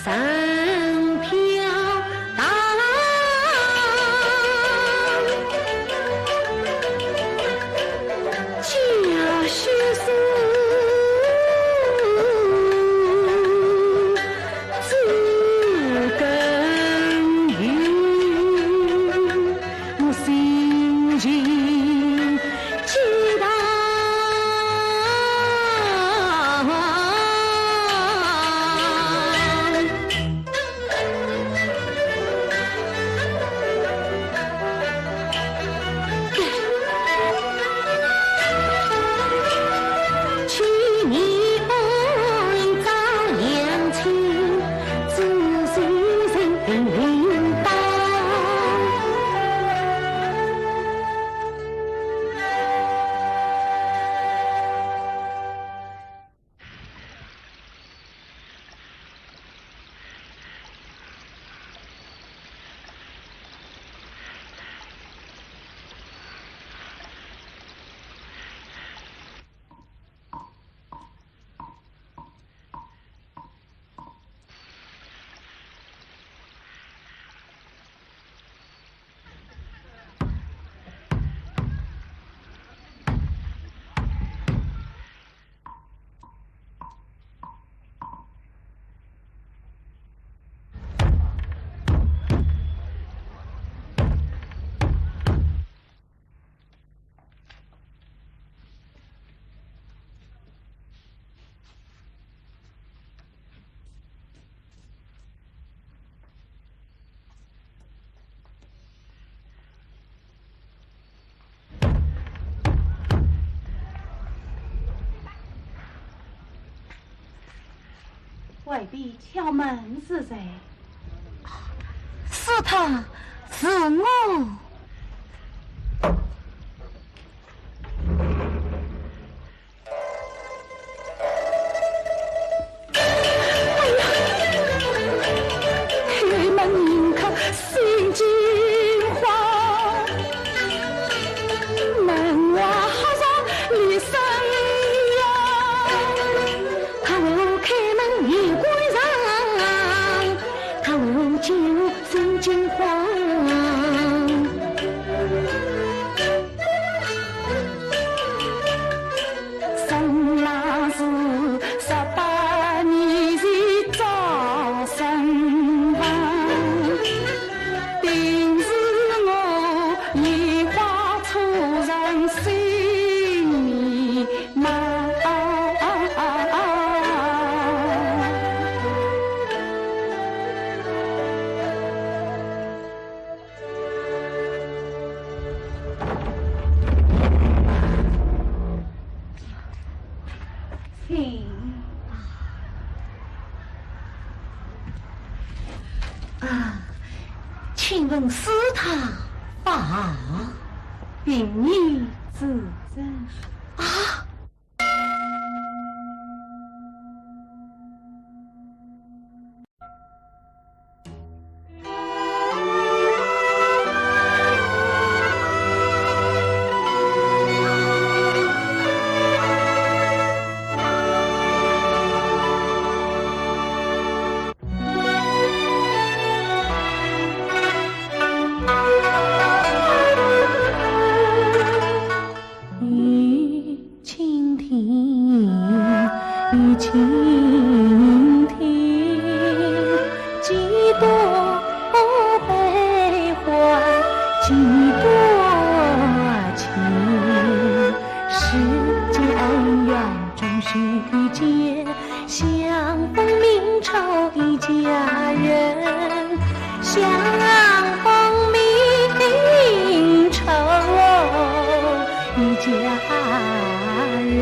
长飘大浪，叫须诉 知根由，心情激荡。外边敲门是谁？是他，是我。 哎呀，开门迎客心惊慌，门外客人厉声呀。他为我开门又关上，他为我进屋心惊慌。 生来是十八年前早身亡，对请问是他吧？并非是人。啊！ 雨蜻蜓，雨蜻蜓，几多悲欢，几多情。世间恩怨终须解，相逢明朝一家人，相逢明朝一家人。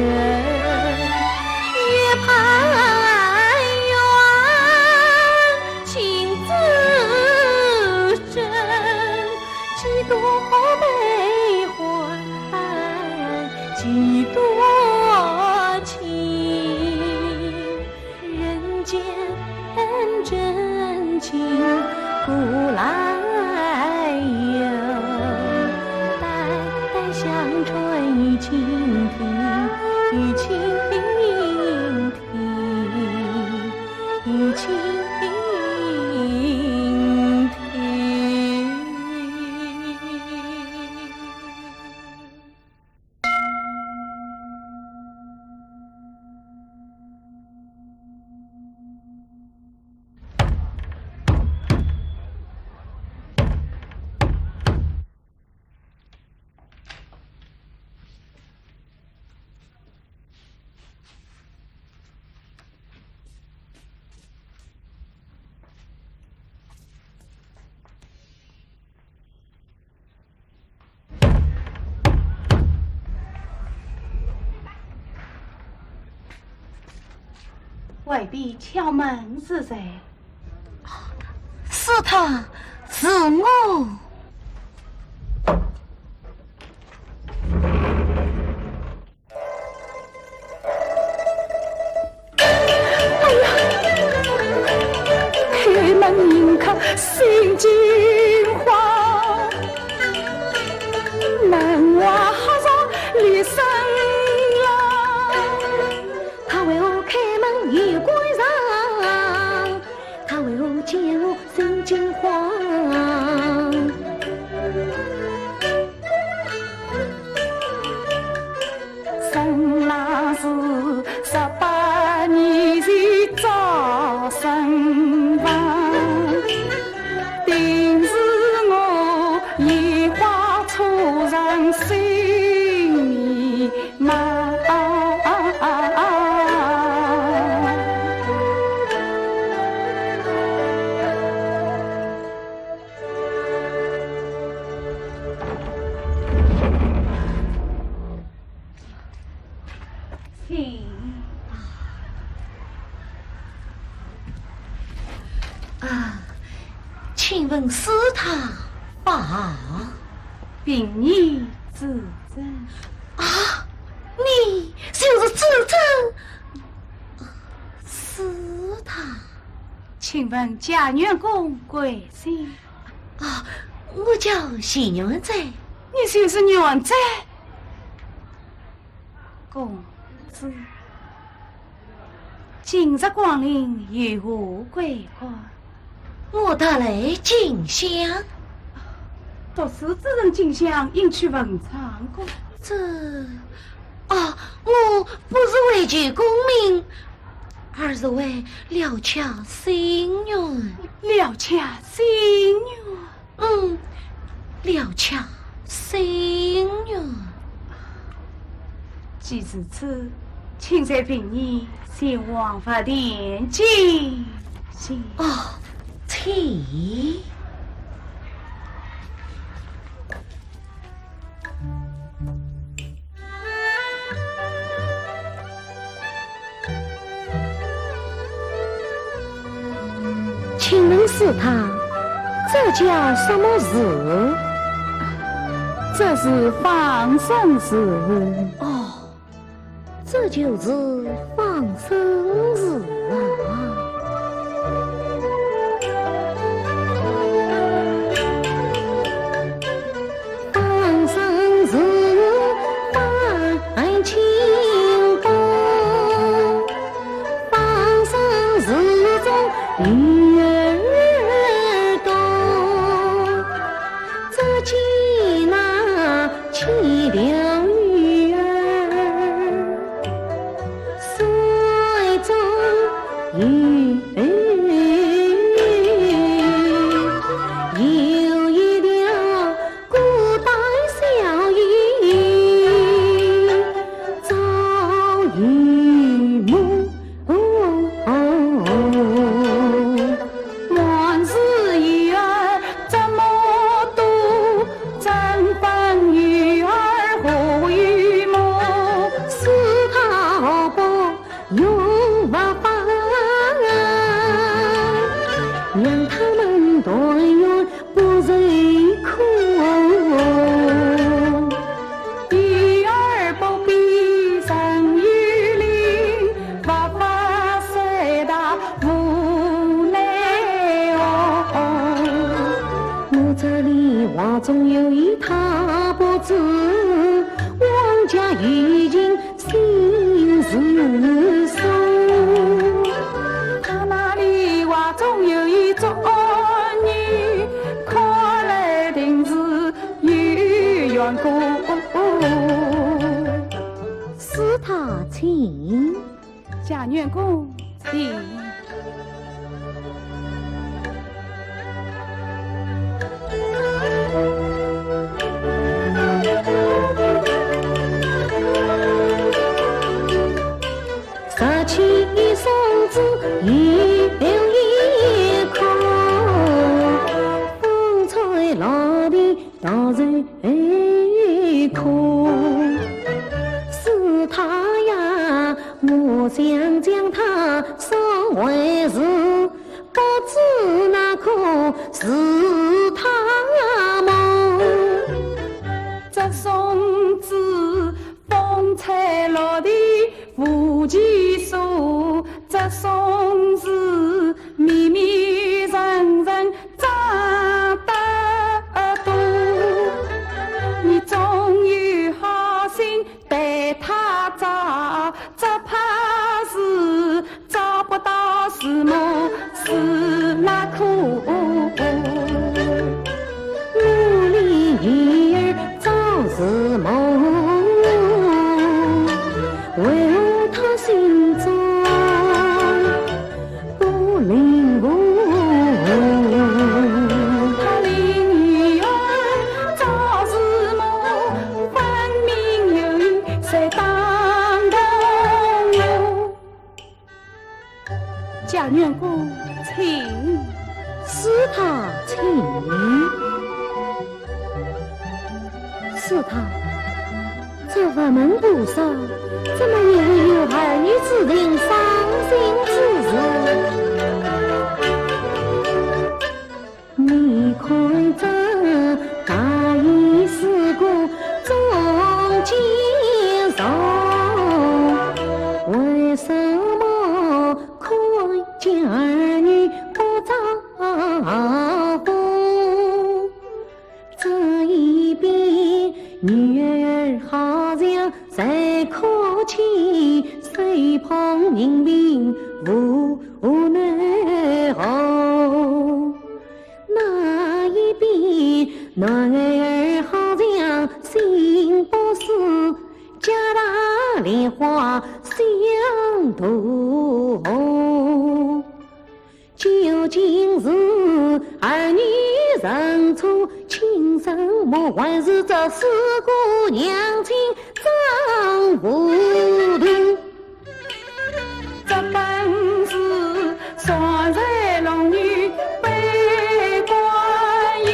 月盼圆，情字真，几多悲欢，几多情。人间真情古来有，代代相传雨蜻蜓，雨蜻蜓。 雨蜻蜓。 外边敲门是谁？是他，是我。 哎呀，开门迎客心惊慌，门外吓煞李三郎。他为何开门又关上？他为何见我心惊慌？ 三郎是十八年前早身亡，定是我眼花错认心迷茫。 请。啊，请问是他吧？并非是人。啊，你就是知珍？是他。请问家院公贵姓？啊，我叫谢元贞。你就是元贞？ 公子，今日光临有何贵干？我特来进香。读书之人进香，应去问唱歌。这，啊，我不是为求功名，而是为了却心愿。了却心愿？ 嗯，了却心愿。既如此，请随贫尼前往佛殿进香。哦，请。 请问是他，这叫什么字？这是放生字。哦，这就是放生字啊。 放生是放清风，放生是种鱼儿多，只见那千条鱼儿水中游。 有一条古代小鱼，叫鱼母。还是鱼儿这么多，怎分鱼儿和鱼母？是他不用法，让他们团圆不受苦。鱼儿不比人有灵，无法说他无奈何。我这里话中有一他不知，王家已经 心如松。他那里话中有一种女，看来定是有缘故。是他请。贾元公请。 十七松子又一棵，风吹落地倒成一棵。是他呀，我想将它收为是，不知那棵是他么？这松子 风吹落地无其所，这松子密密层层长得多。你总有好心对它照，只怕是 找不到树木是哪棵。我里鱼儿找树木，为何他心中不领悟？他里鱼儿找树木，分明有意在打动我。 贾元公，请。是他请。是他，这佛门菩萨，怎么也会有儿女之情、伤心之事？ 你看这大意是个中间人，为什么看见儿女不着风？这一边女儿好像在哭泣，手捧银瓶无奈何。 那一边男儿好像心不死，脚踏莲花香途。究竟是儿女认错亲生母，还是这四个娘亲装糊涂？ 这本是常在龙女悲观音，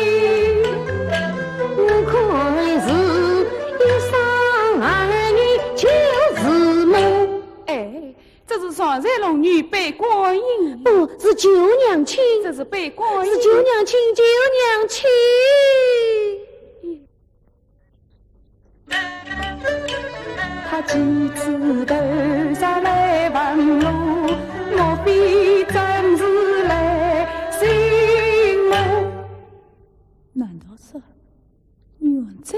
我看是一生儿女旧时梦。哎，这是常在龙女悲观音。不，是旧娘亲，这是被官人。是舅娘亲，舅娘亲。他几次投宿来问路，莫非真是来寻我？难道是 原来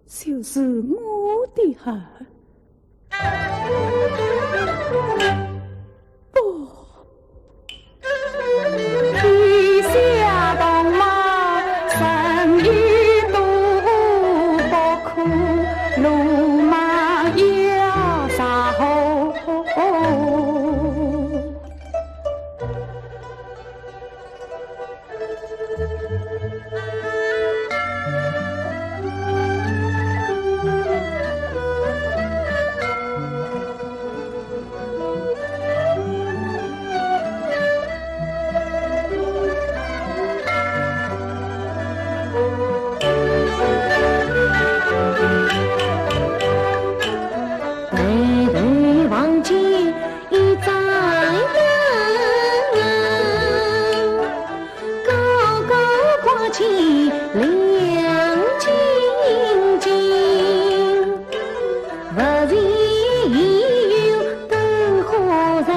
就是我的儿。不，天下同胞，人有多不可，鲁莽要杀何？ 抬头望见一盏灯，高高挂起亮晶晶。不知有灯火在，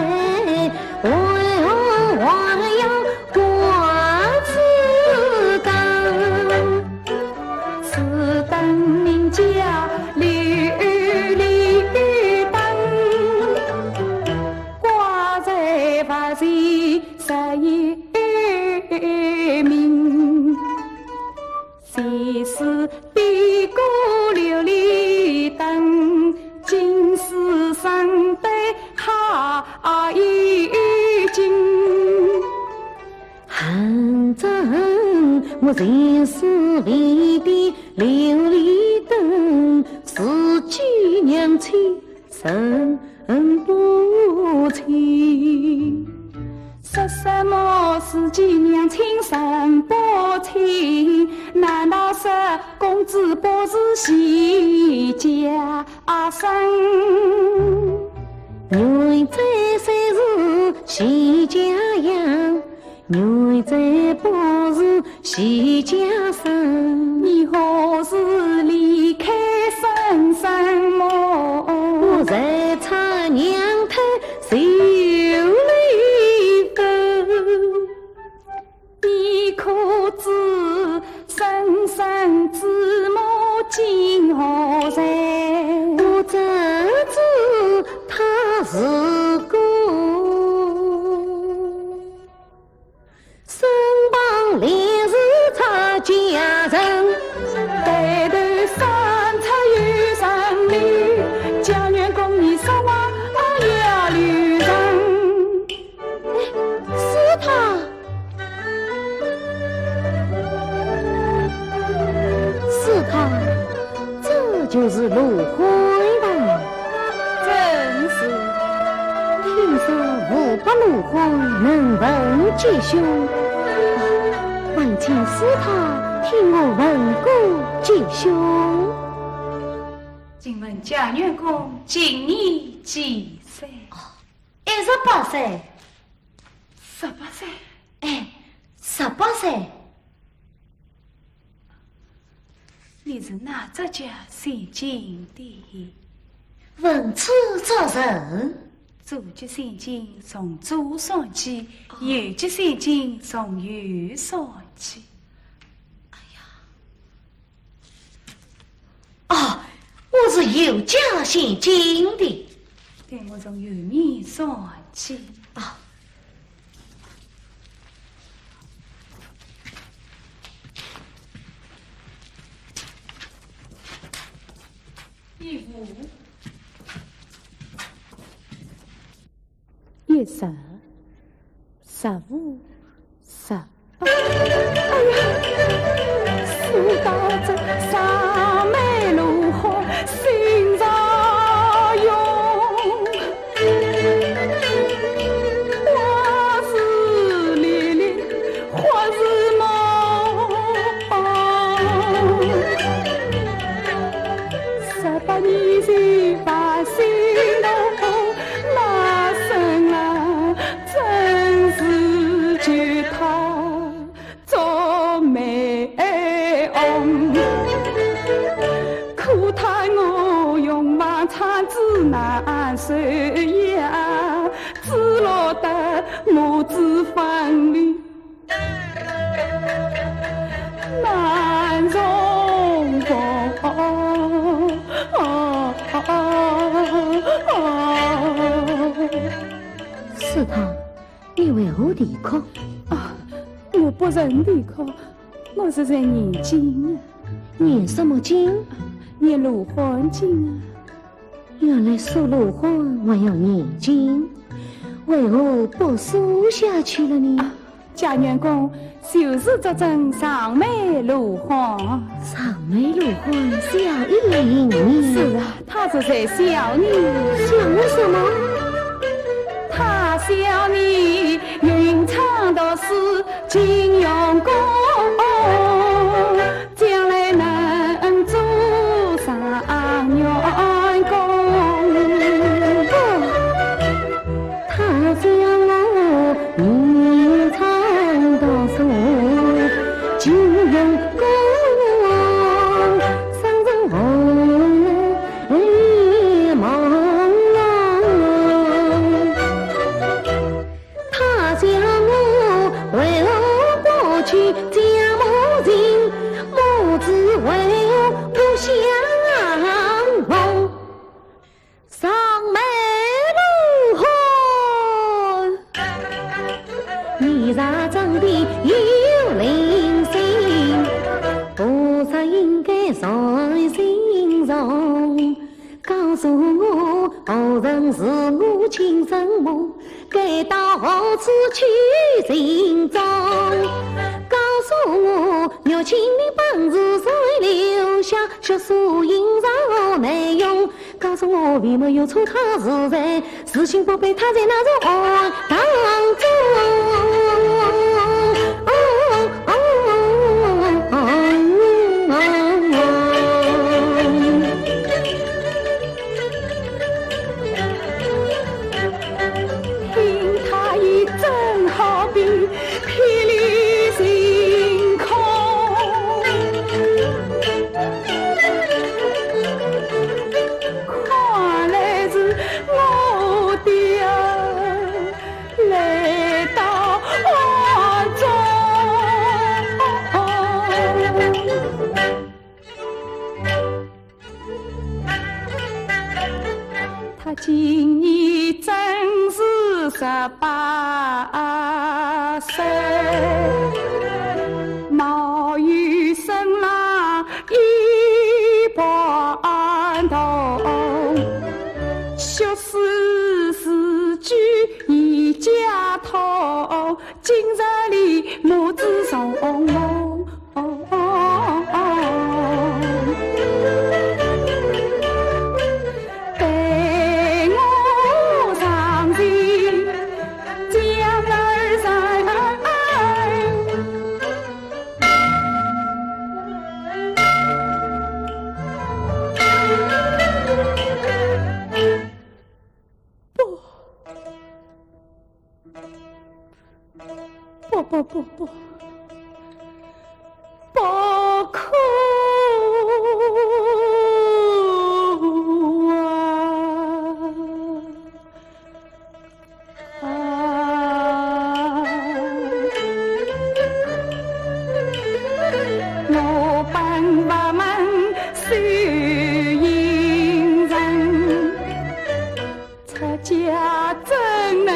为何还要挂此灯？ 此灯名叫琉璃灯，挂在佛前十一明。前世比过琉璃灯，今世生得好一金。 恨只恨我前世为的琉璃灯，是舅娘亲人不亲。说什么是舅娘亲人不亲？难道说公子不是齐家生？原在虽是齐家养， 原在不是齐家生。你何时离开深山么？我在出娘胎受离分。你可知深山之母今何在？我怎知她是个 身旁立是出家人，抬头三尺有神明，家院宫里说话要留神。哎，是他。是他。 这就是陆欢吧？正是。听说无伯陆欢能文解凶，啊，还请师太替我问过解凶。请问家院公今年几岁？哦，一十八岁。十八岁？哎，十八岁。 你是哪只脚算尽的？问此做甚？左脚算尽从左算起，哦。右脚算尽从右算起。哎呀，哦，我是右脚算尽的。待我从右面算起。啊。 一五。一十，十五，十八。哎呀，事到这上面如何心上用？ 花是离离，花是梦。十八年前把心动，那生啊，真是可叹我勇往长征难收呀，只落得母子分离难重逢。是他，你为何啼哭？啊，我不曾啼哭，我是在念经啊。念什么经？念罗汉经啊。原来说罗汉还要念经，为何不说下去了呢？啊，家元公就是这尊长眉罗汉。长眉罗汉笑语盈盈。是啊，他是在笑你。笑我什么？他笑你吟唱读书尽用功，将来能做状元公。他笑我吟唱读书尽用功，生人何来茫茫。他笑我为何不娶将母亲，母子为何不相逢。长眉罗汉，你若真的有灵性，菩萨应该在心上。 告诉我何人是我亲生母，该到何处去寻踪？告诉我，玉清的本事谁留下，血书印上何内容？告诉我，为么有错他是谁？ 事情不被他在那种案当中。听他一阵好比霹雳星空。 看来是我的儿来到案中。他今年正是十八岁，貌与身浪 一般同，学识四句一家通，今日里母子重逢。待我上前将儿成。 不，不，不，不，不可啊！ 啊，我本佛门修行人，出家怎能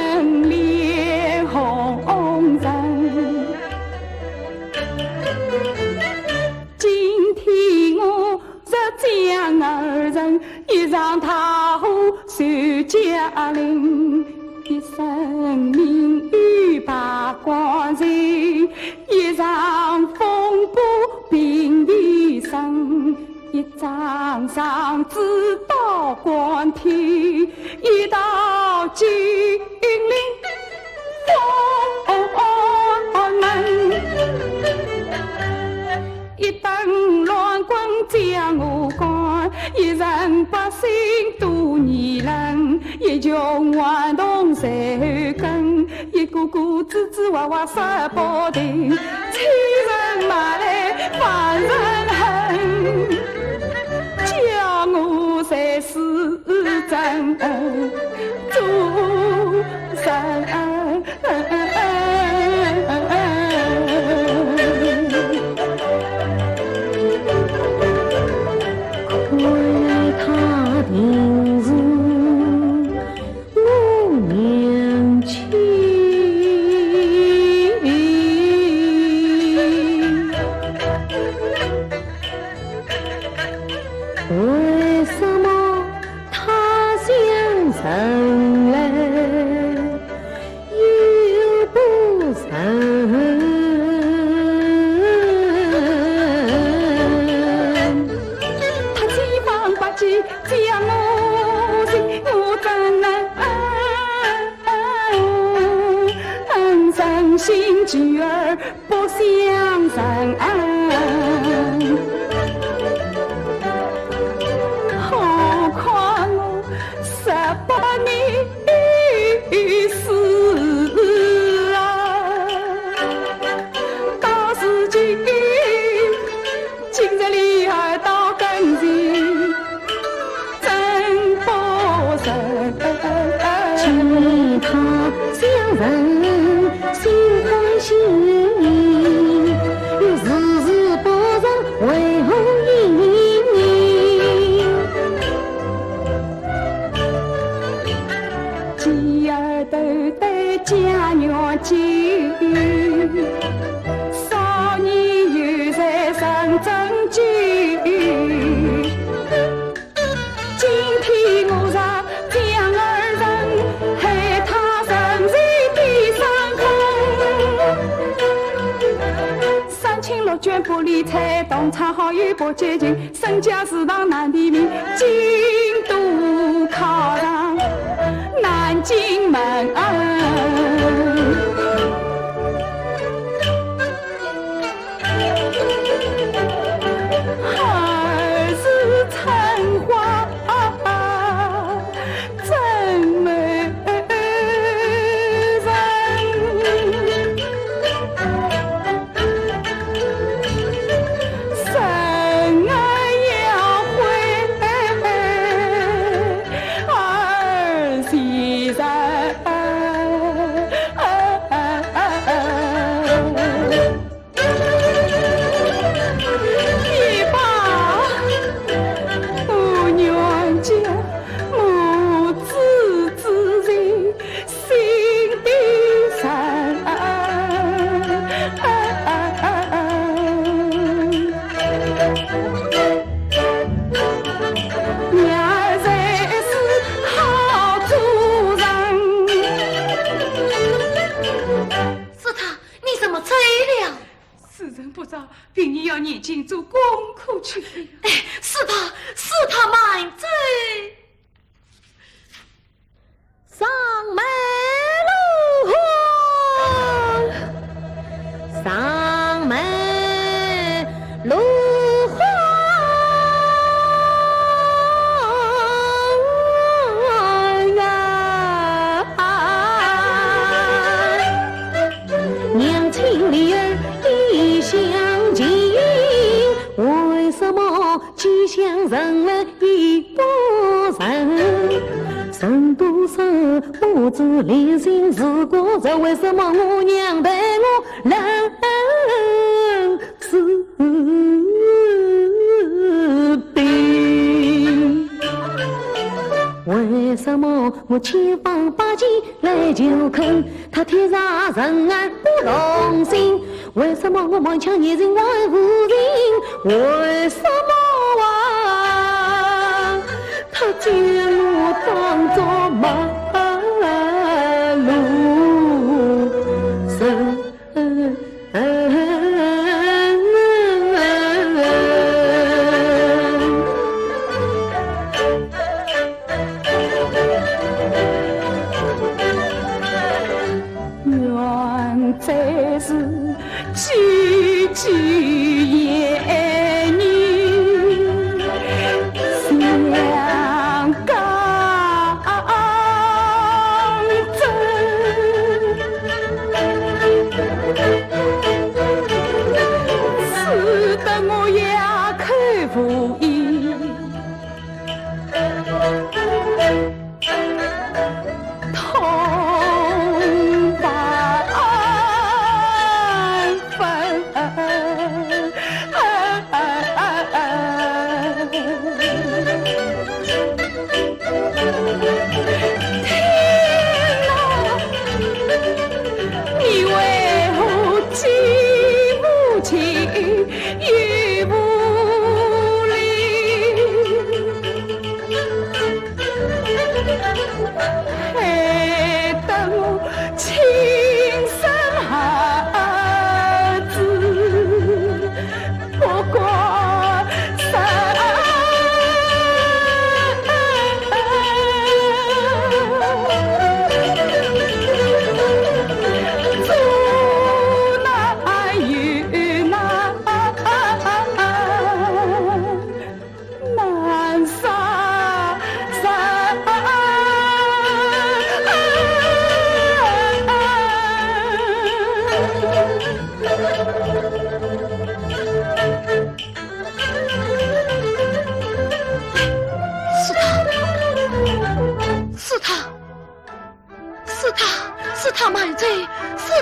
恋红尘？今天我 若将儿成，一场大祸受家灵，一生名誉败光尽，一场风波平地震，一张状纸到官天，一道金陵 封门。一顿乱棍将我赶，一城百姓多议论，一群顽童随后跟，一个个支支吾吾说不停，欺人骂来犯人恨。做人。看她定是我娘亲。为什么 她像人来又不像人。她千方百计将我寻，我怎能伤心聚而 不相认。何况我十八年事啊，到如今今日里儿到跟前， 真不忍。请他相认，心欢喜，又时时不认，为何意？继而头戴佳玉笺，少年又在认真酒。 今天我若将儿认，害她成为第三春。三亲六眷不理睬，同窗好友不解情，身家事堂难辨明，尽都靠上南京门。 儿是春花真美人，生儿要回儿前身。 也罢，我愿将母子之情，心底深。女儿才是好做人。是她，你怎么醉了？ 时辰不早，并要念经做功课去了。哎，是她，是她慢走。上梅落花，上梅落花啊。 娘亲你儿一厢情愿，为什么既相认了亦不认？人多少不知良心，如果这为什么我娘待我冷 是病。为什么我千方百计来求恳，她铁石心肠不动心？为什么我满腔热情还无情？为什么啊，她将我当作陌路人？ 愿再是句句言语相交。 使得我哑口无言。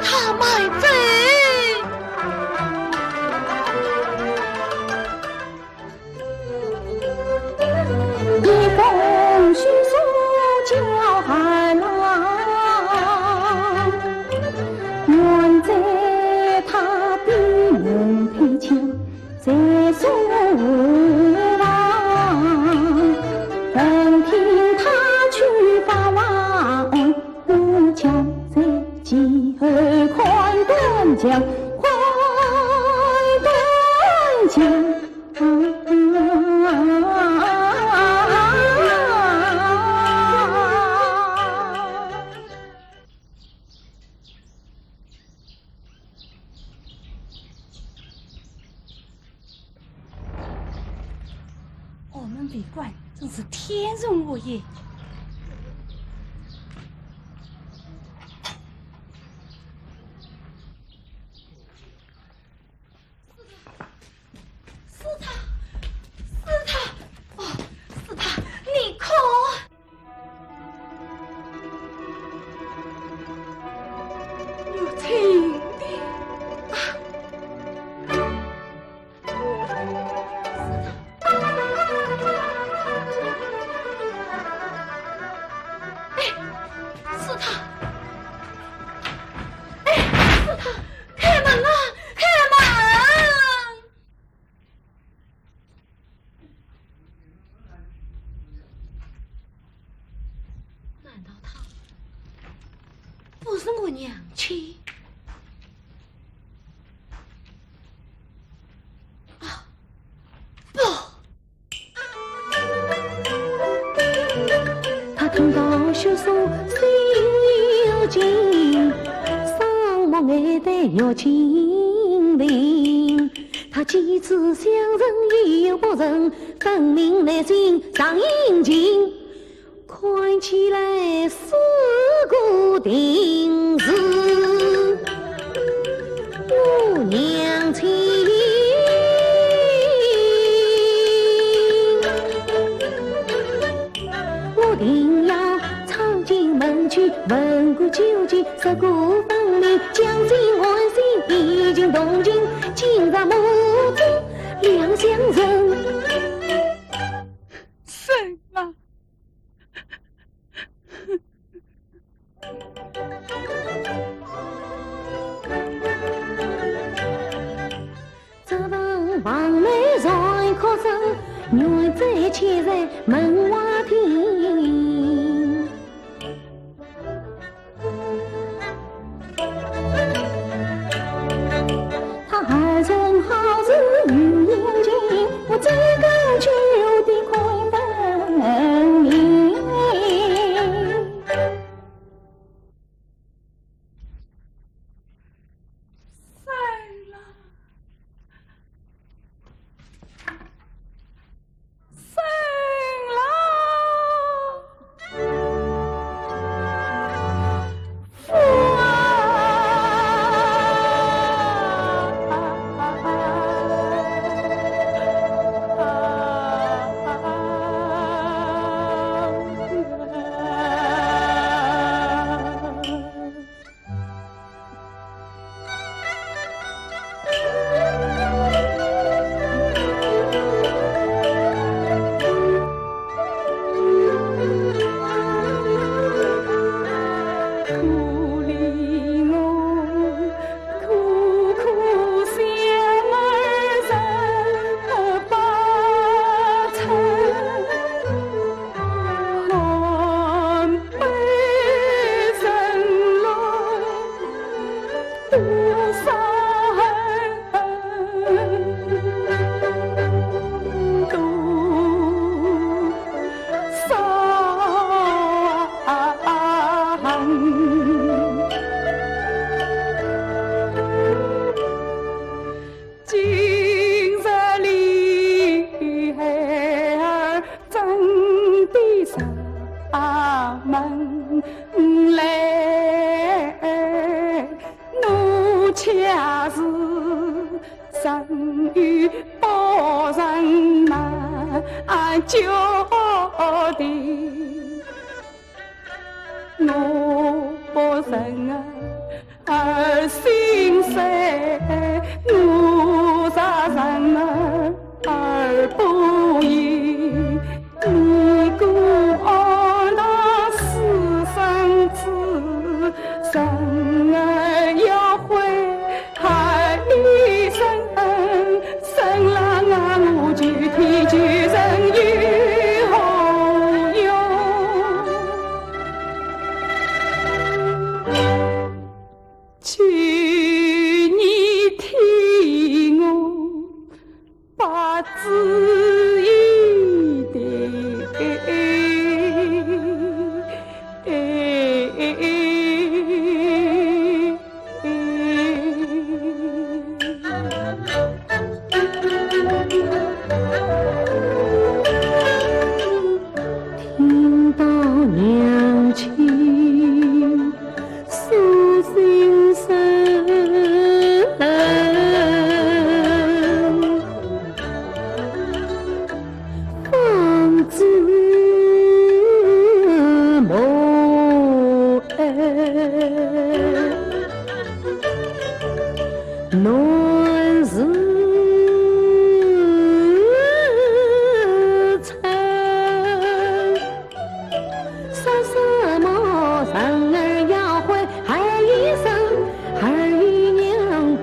他卖走。 我们为官真是天助我也。 是他，是他，哦，是他，你看。我亲的啊！哎，是他，哎，是他，开门啊，开门！ 难道她不是我娘亲？啊，不！ 什么？儿心碎，我杀人儿不义，你孤安到私生子，人儿要悔，害你生恩，生了啊，我救天救人有何用？ 求你替我把主意定。听到娘亲 诉心声，方知母爱难自称。 说什么人儿要悔，害一生，儿与娘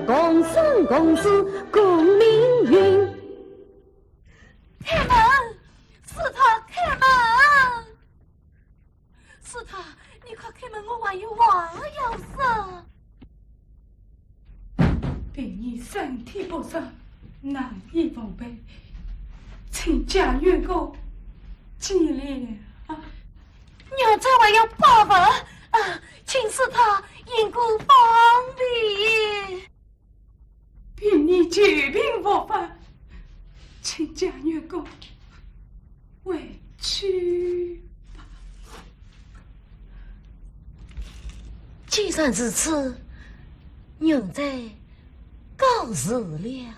共生共死共命运。开门，是他，开门！是他，你快开门，我还有话要说。 凭你身体不适，难以奉陪，请家奴哥见谅啊。娘子还要拜佛啊，请是他因果方便。凭你久病复发，请家奴哥 回去吧。既然如此，奴才告辞了。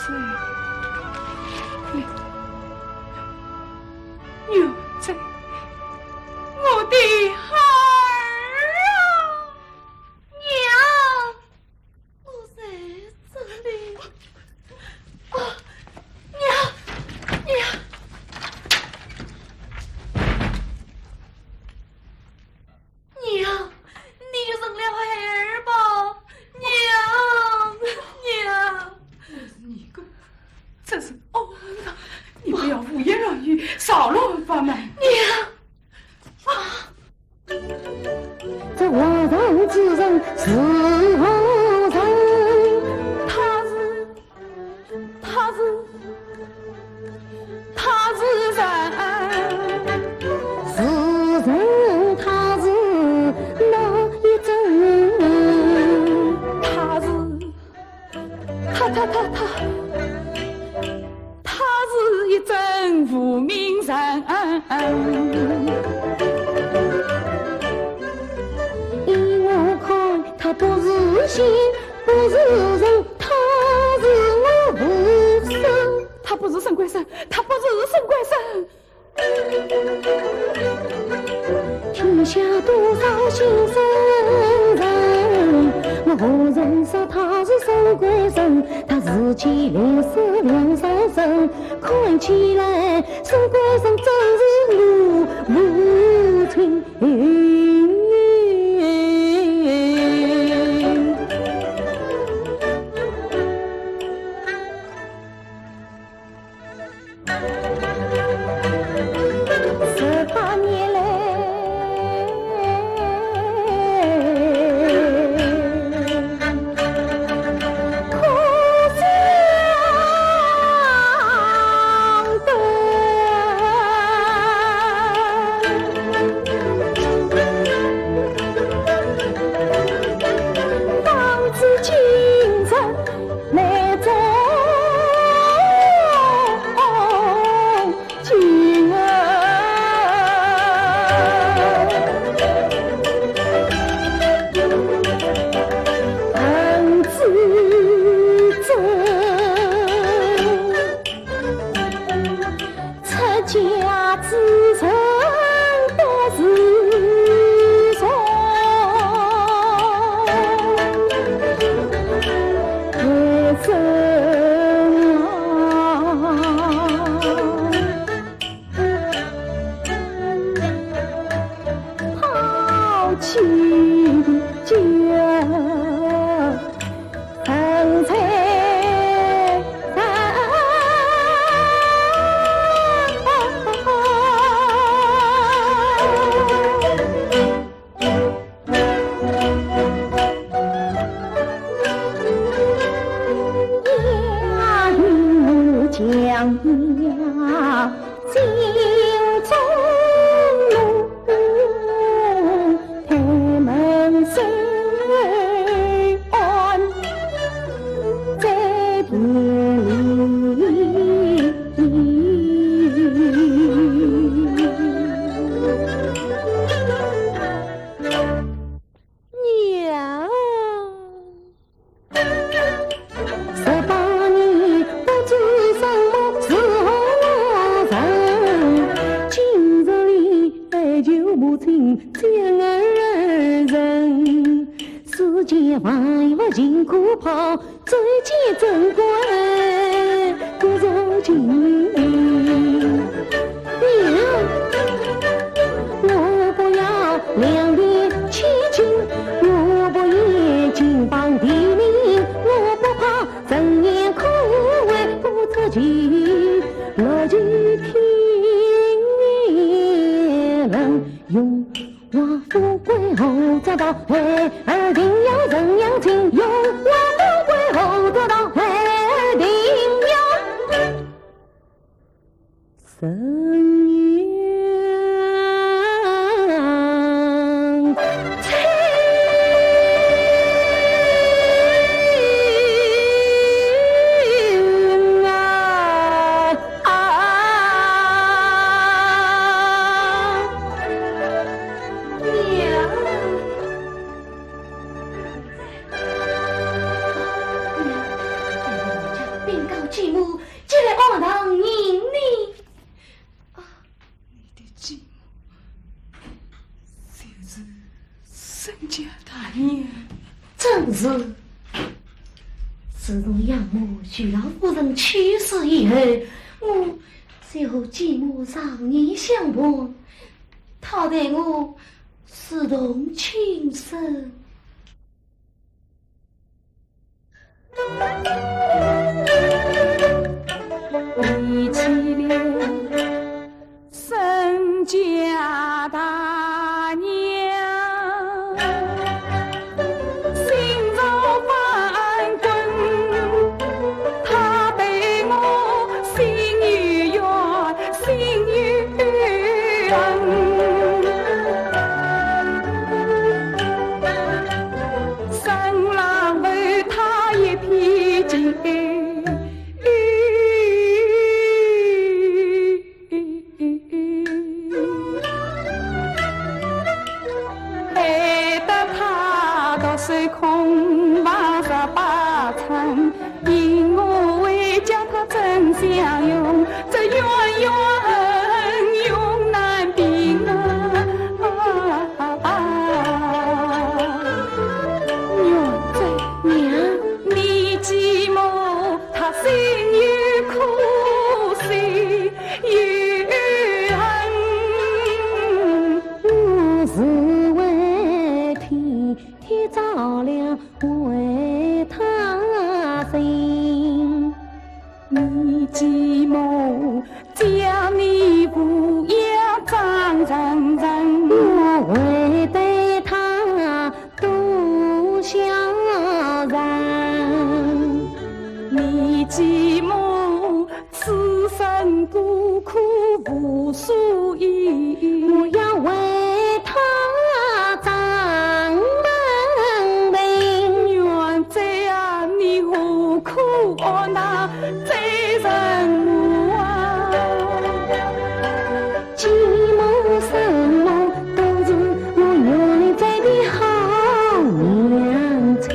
这，娘子，我的孩儿啊！娘，我在这里。啊，娘，娘。 娘，你就认了孩儿吧，娘，娘。这是你个，这是，哦，你不要胡言乱语，扰乱法门。娘。啊。这活人之人是何人？他是 他是，他是人。是人，他是哪一种？他是，他，他，他，他，他是一种无名人。依我看，他不是仙， 不是人，他是我无生。他不是沈官生，他不是沈官生。天下多少仙圣人，我何曾说他是沈官生？他是见脸色两三生，看起来沈官生真是我无情。 十八年来，苦相对。娘。十八年不知什么时候成，今日里哀求母亲将儿成。世间万物尽可抛， 最见珍贵不如金银。娘，我不要良田千顷，我不言金榜题名，我不怕人言可畏不出奇，乐极天伦，荣华富贵何足道，孩儿定要人样亲，荣华富贵何足道，孩儿定要人样亲。啊，啊，娘。 禀告继母，前来安堂迎呢。啊，你的继母就是沈家大娘。正是。自从养母徐老夫人去世以后，我就和继母常年相伴，她待我如同亲生。 提起了沈家大娘，心如翻滚，她对我心有怨，心有恨。 生来为他一片情，害得他独守空房十八春。 因我未将她真相容，这冤冤恨怨难平啊！啊，啊，啊。冤枉娘。你继母她心有苦，心有恨。我是为天 天照亮为他心。你继母将你抚养长成人，我会对他多孝顺。你继母 此生孤苦无所依，我要为他掌门庭。冤枉啊，你何苦恶那罪人母啊？继母生母都是我原来在的好娘亲。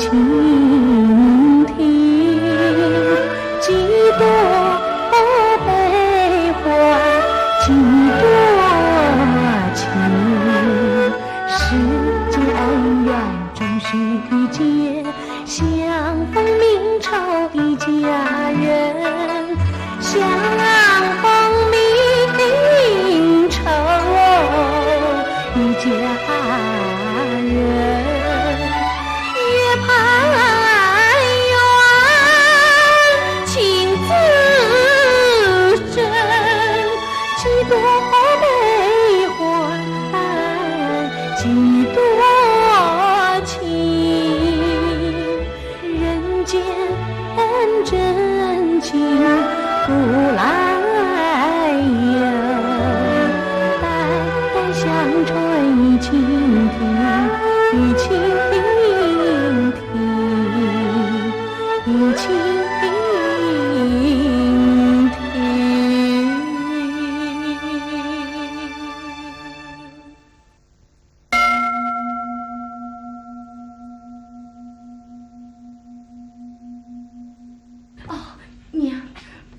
倾听，几多悲欢，几多情。世间恩怨终须解，相逢明朝一家人。相逢明朝一家人。 月半圆，情字真，几多悲欢，几多情。人间真情古来有，代代相传一径庭，一径庭。 哦，娘，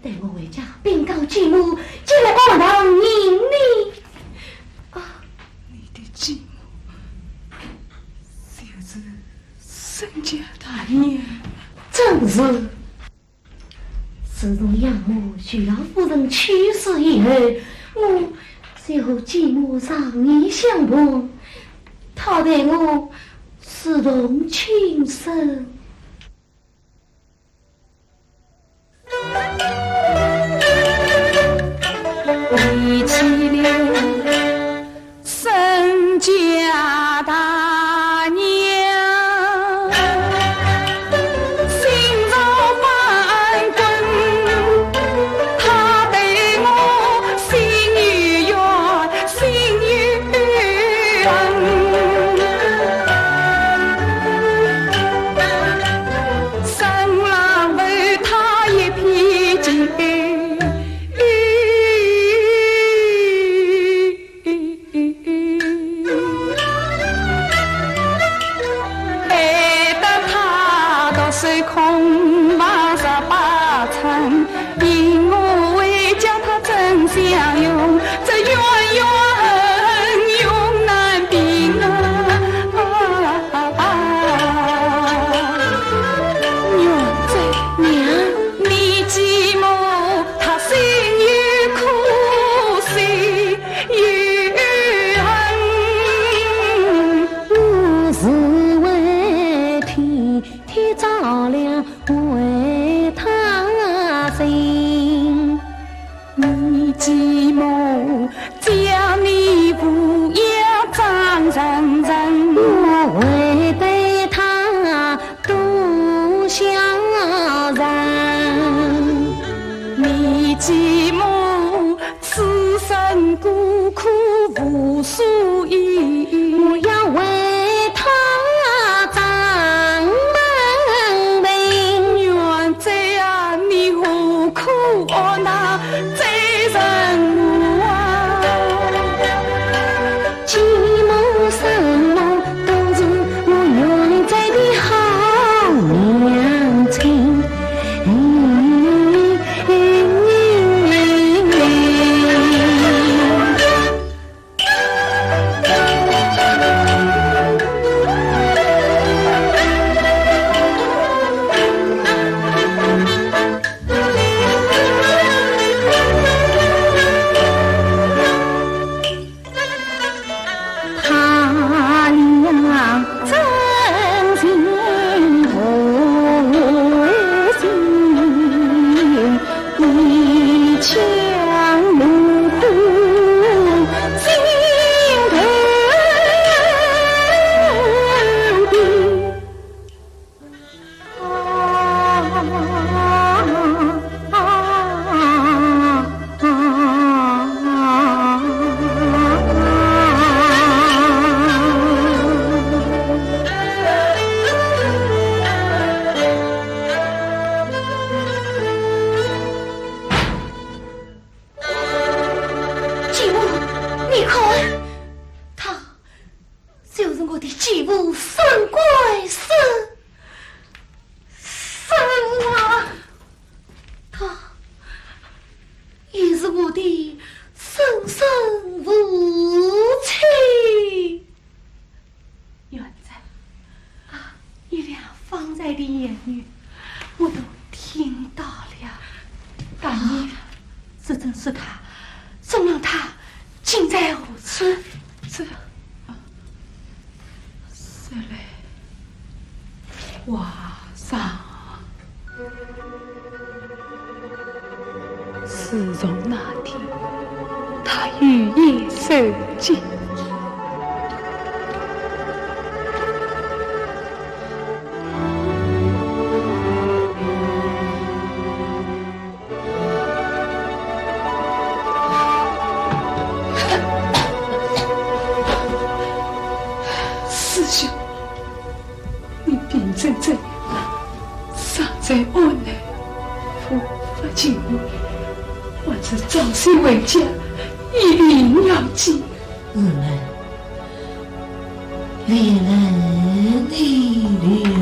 待我回家禀告继母，继母安排迎你。啊，你的继母就是沈家大娘。正是。自从养母徐老夫人去世以后，我就和继母常年相伴，她待我如同亲生。 提起了沈家大娘，心潮翻滚，她对我心有怨，心有恨。来的言语，我都听到了。大娘，这正是他，怎让他竟在何处？这，啊，是嘞，皇上。自从那天，他与叶守贞 师兄，你病成这样，尚在屋内，无法进门，还是早些回家，一定要紧。我们 连累你了。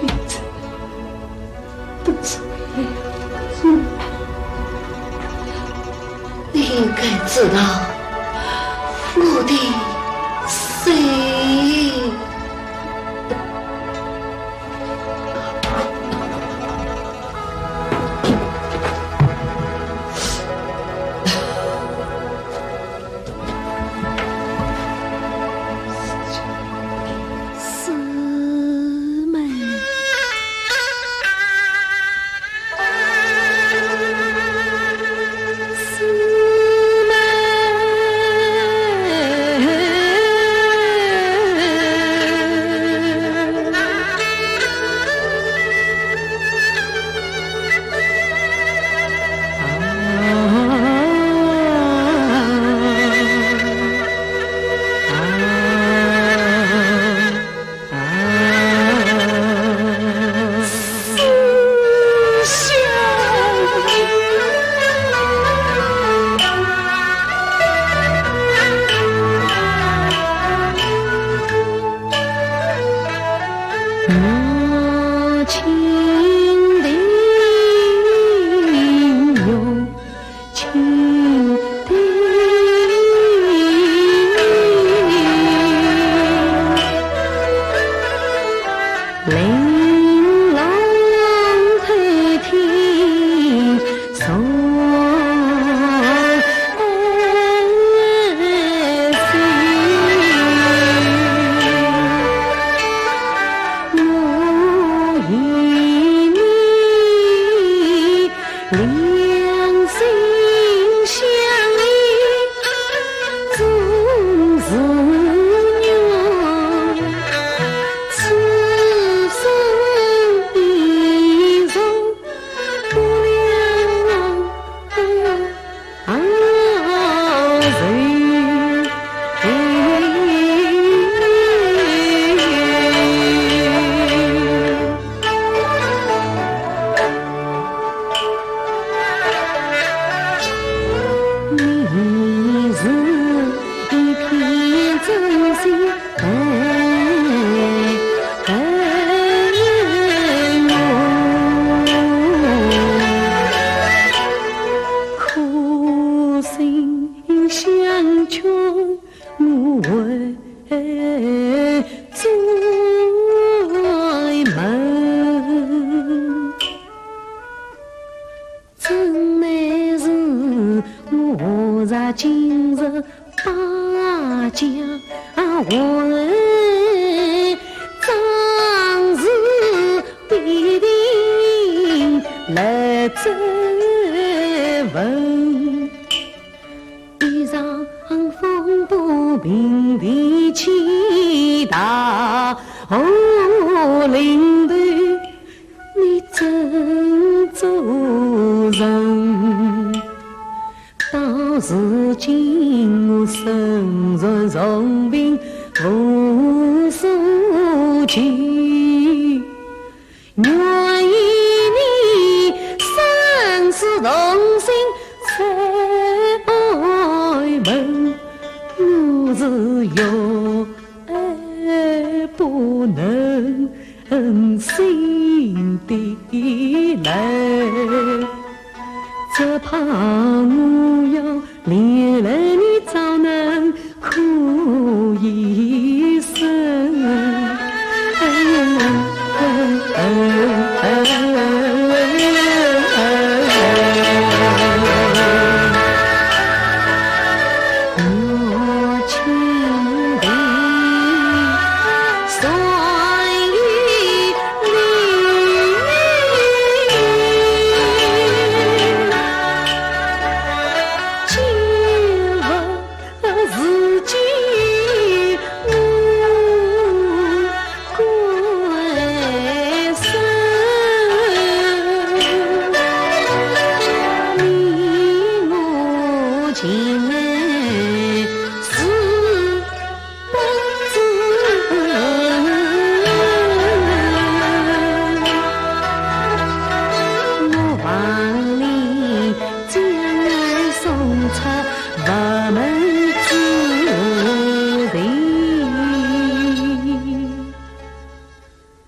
你这都是为了我。你应该知道我的心。 师妹，师妹。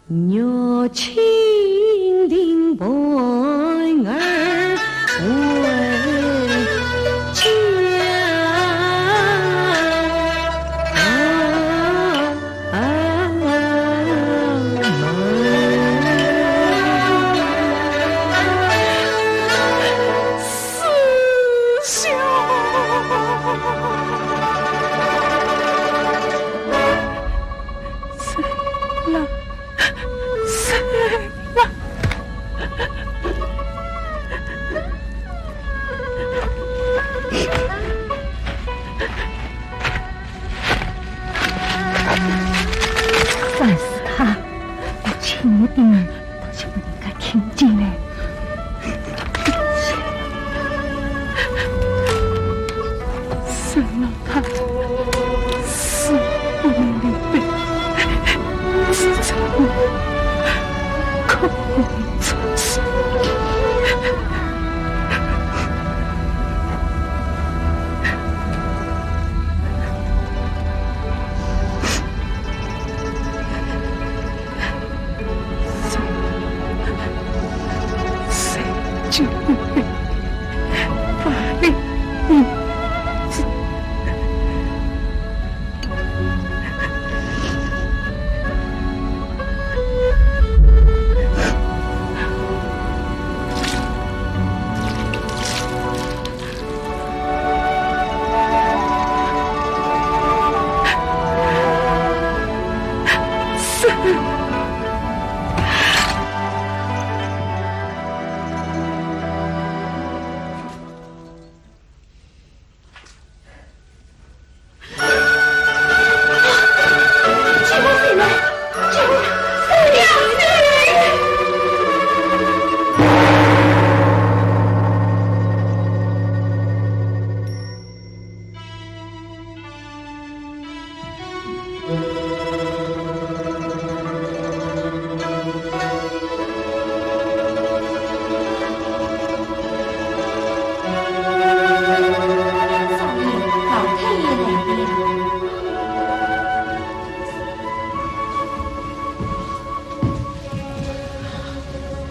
玉蜻蜓伴儿回家。师兄。 死了，死了！烦死他！我轻一点，倒像被人家听见了。 沈老太，死不能留悲，只差我可怜出世。 少爷，老太爷来了。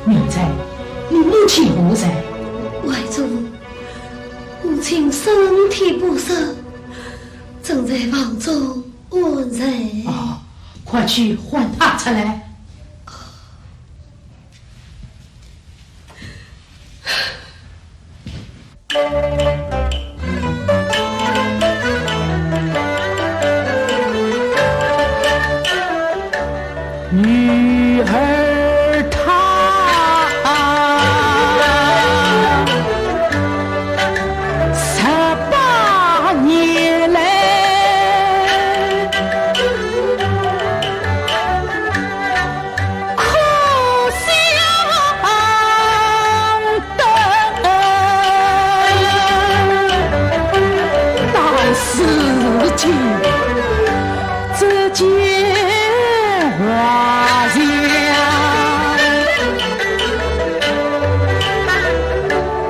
元才，你母亲何在？外祖，母亲身体不适，正在房中安睡。哦，快去唤她出来。 女儿她十八年来苦相等，到如今 只见花香，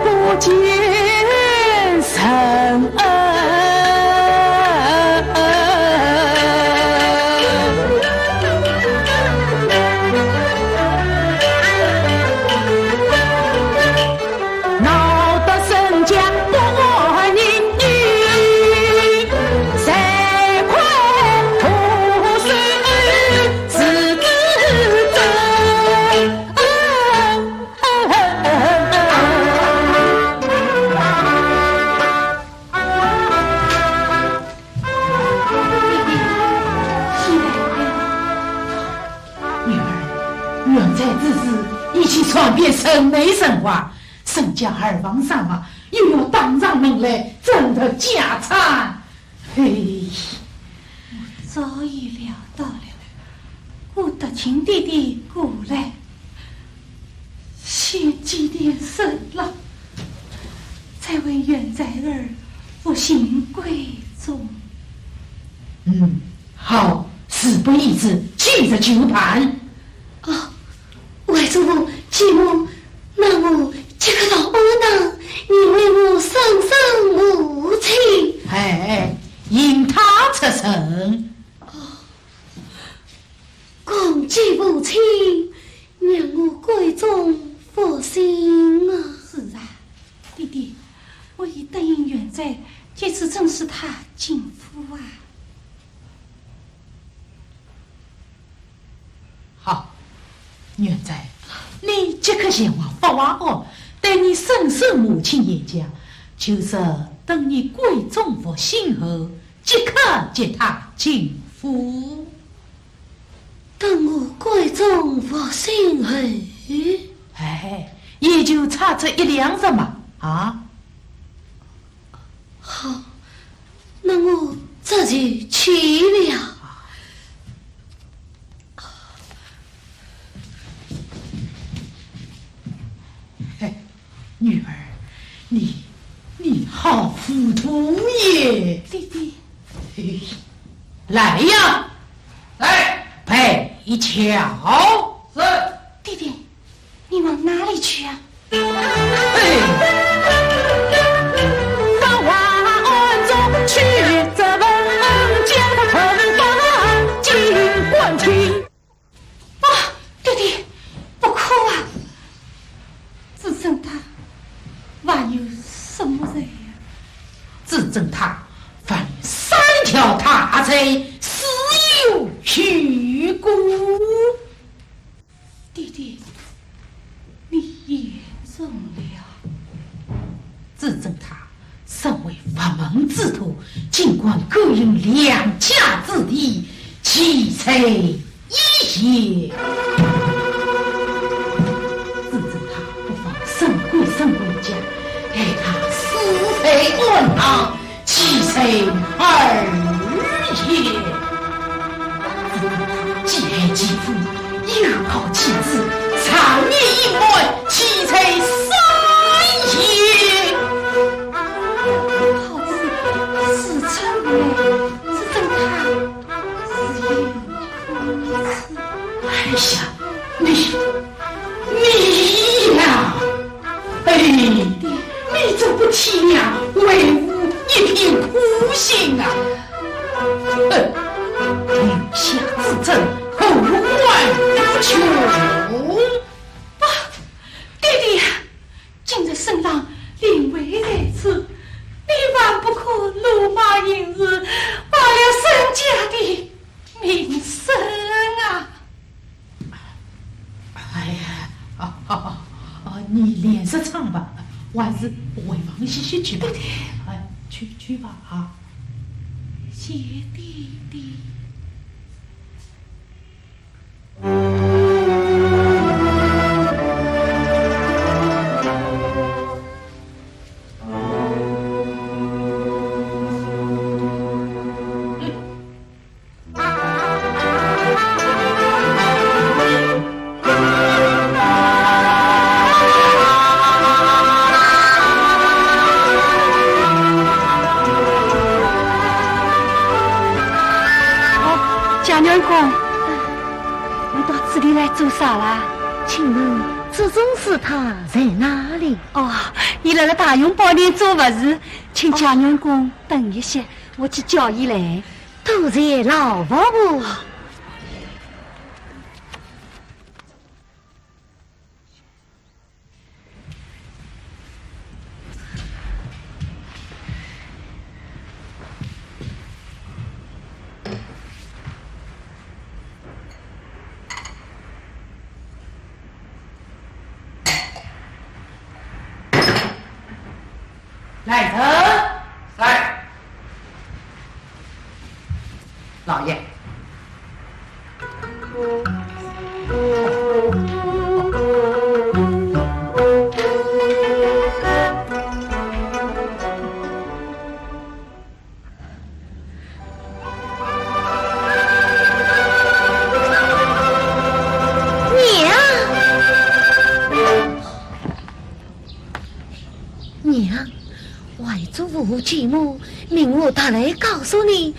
不见人儿。闹得沈家不安宁，谁快吐水自知罪。女儿，元才之事已经传遍城内城外， 沈家二房三房又要打上门来争夺家产。嘿，我早已料到了，顾德清爹爹过来，先祭奠沈老，再为元才儿复行闺中。嗯，好，事不宜迟，即日就办。哦， 外祖父，继母，那我即刻到庵堂，你为我送上母亲。哎，引她出城。哦，公其父亲，让我闺中服刑啊。是啊，爹爹，我已答应元帅，这次正是他进府啊。好，元帅，你即刻前往福华庵，对你婶婶母亲言讲，就说等你闺中服刑后，即刻接他进府。 等我闺中服刑后？哎，也就差这一两日嘛，啊？好，那我这就去了。嘿，女儿，你，你好糊涂耶！爹爹， 来呀！来！备轿。是。爹爹，你往哪里去啊？哎。啊，爹爹，不可啊！至尊他还有什么罪呀？至尊他犯三条大罪，死有余辜。爹爹，你言重了。至尊他 身为佛门之徒，竟敢勾引良家子弟，其罪亦也。至尊他不妨申归申归家，害他死罪安堂，其罪而已。至尊他既害其父，又害其子，常年隐瞒，其罪三也。 好事事成无奈，至尊他死也无可奈何。哎呀，你，你呀，哎，你这不体谅为父一片苦心啊！哼，天下之争，何患无穷？不，爹爹呀， 今日圣上临危在此，你万不可辱骂贤士，坏了沈家的名声啊！哎呀，哦，哦，哦，哦，你脸色苍白，我还是回房歇歇去吧。对，对。哎，去，去吧，啊。谢爹爹。 哦，贾元公。 你到此地来做啥啦？请问这种事他在哪里？哦，伊辣辣大雄宝殿做法事，请贾元公等一歇，我去叫伊来。多谢老伯伯。 来人！在。老爷。 娘，娘，外祖父继母命我特来告诉你，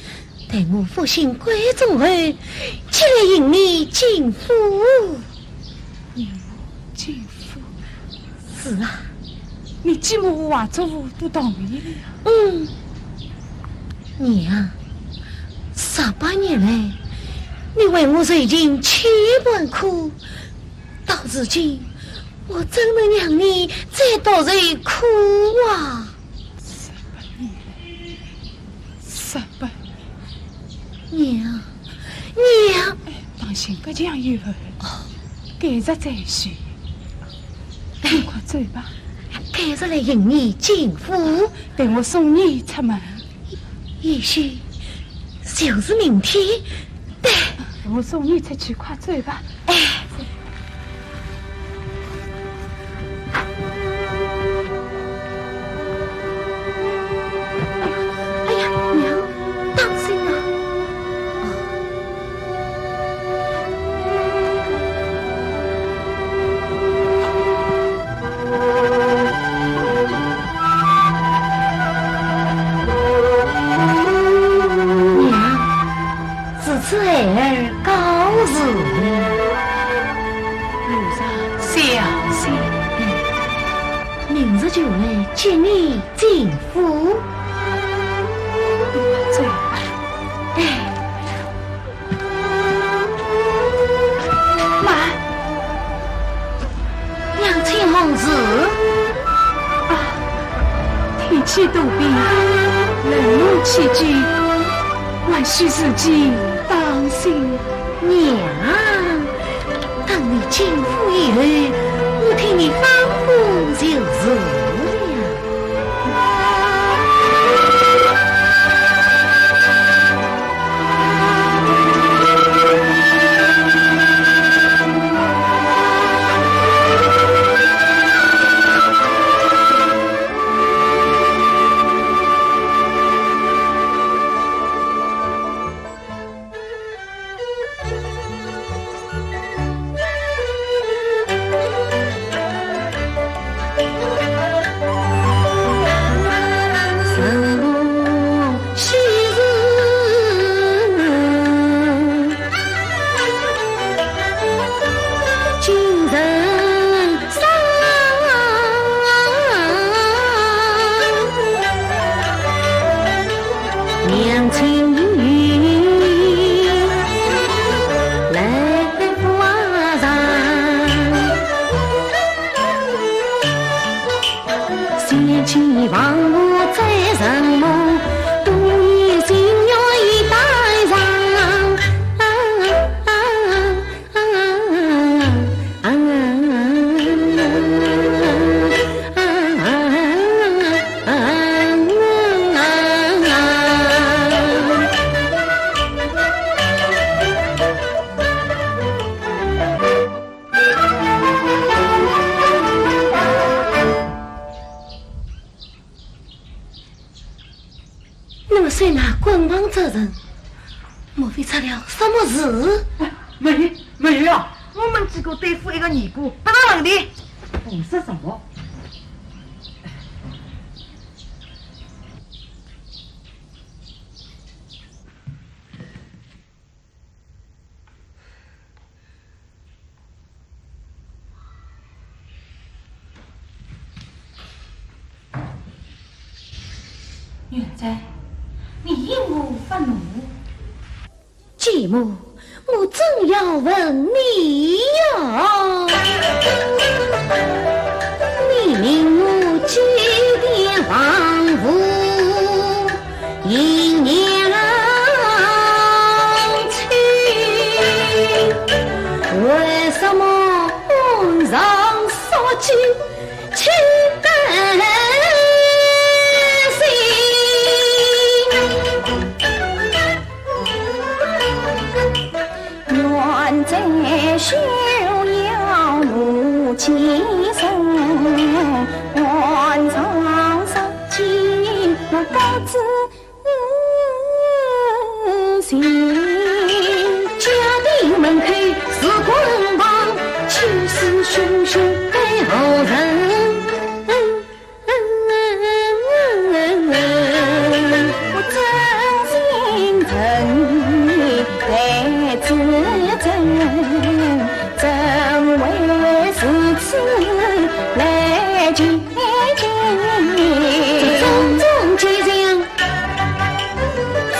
待我服刑归宗后，即来迎你进府。迎我进府？是啊。你继母和外祖父都同意了呀？嗯。娘，十八年来，你为我受尽千般苦，到如今，我怎能让你再多受苦啊？三百年，三百年。娘，娘。哎，当心，搿样有害。哦。改日再说。你快走吧。改日来迎你进府。待我送你出门。 也许就是明天。对。我送你出去，快走吧。哎。哎呀，娘，当心啊！哦。 娘，是此孩儿告辞了。路上小心。明日就来接你进府。走吧。哎。 慢，娘亲何事？啊，天气多变，冷暖起居，还需自己当心。娘，等你进府以后，我替你吩咐就是了。 娘亲来不上，想起王母在人梦，独有心愿已带上。 那么，谁那棍棒之人，莫非出了什么事？哎，没有，没有啊，我们几个对付一个尼姑，不成问题。胡说什么？ 元贞，你因何发怒？继母，我正要问你呀。你命我祭奠亡父， 迎娘亲，为什么半场杀鸡，岂甘心？元贞休了怒气声，半场杀鸡，我告辞。 家丁门口是棍棒，气势汹汹对后人。我真心诚意待至诚，怎会如此来见？ 这种种奸情，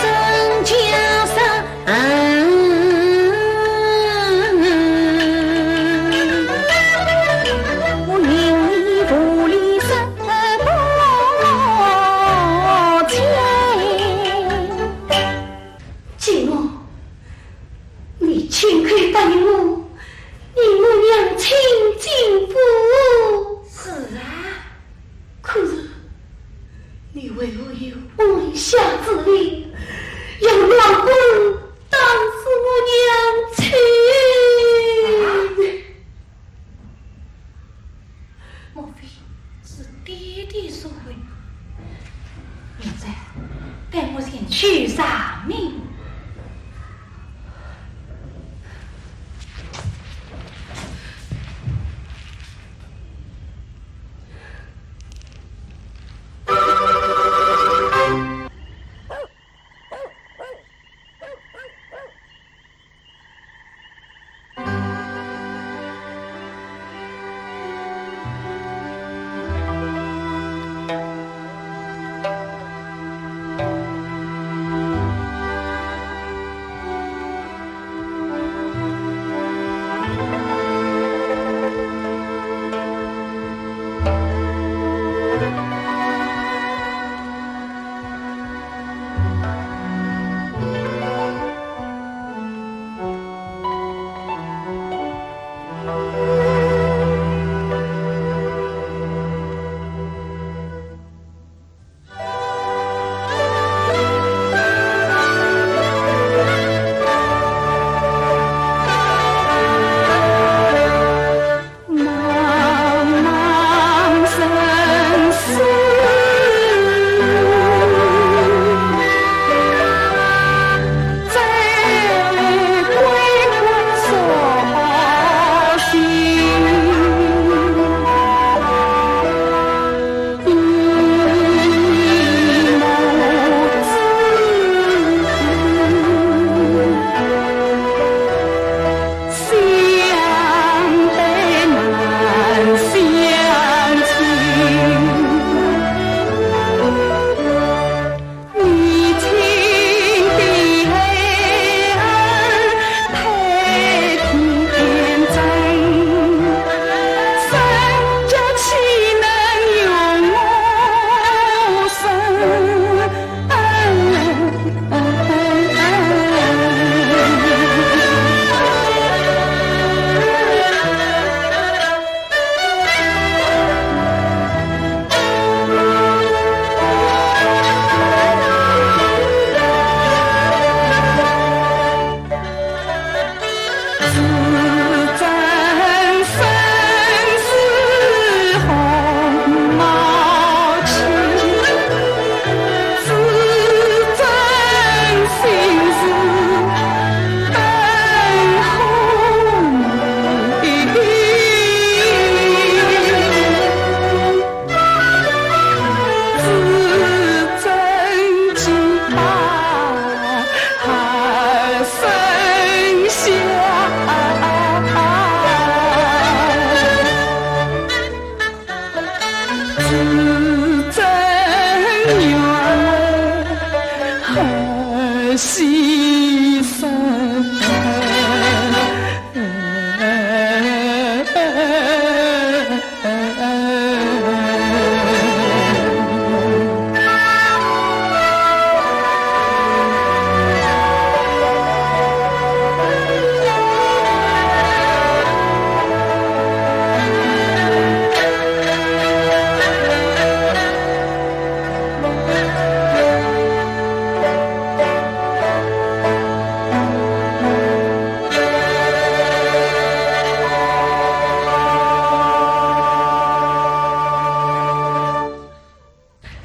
真叫杀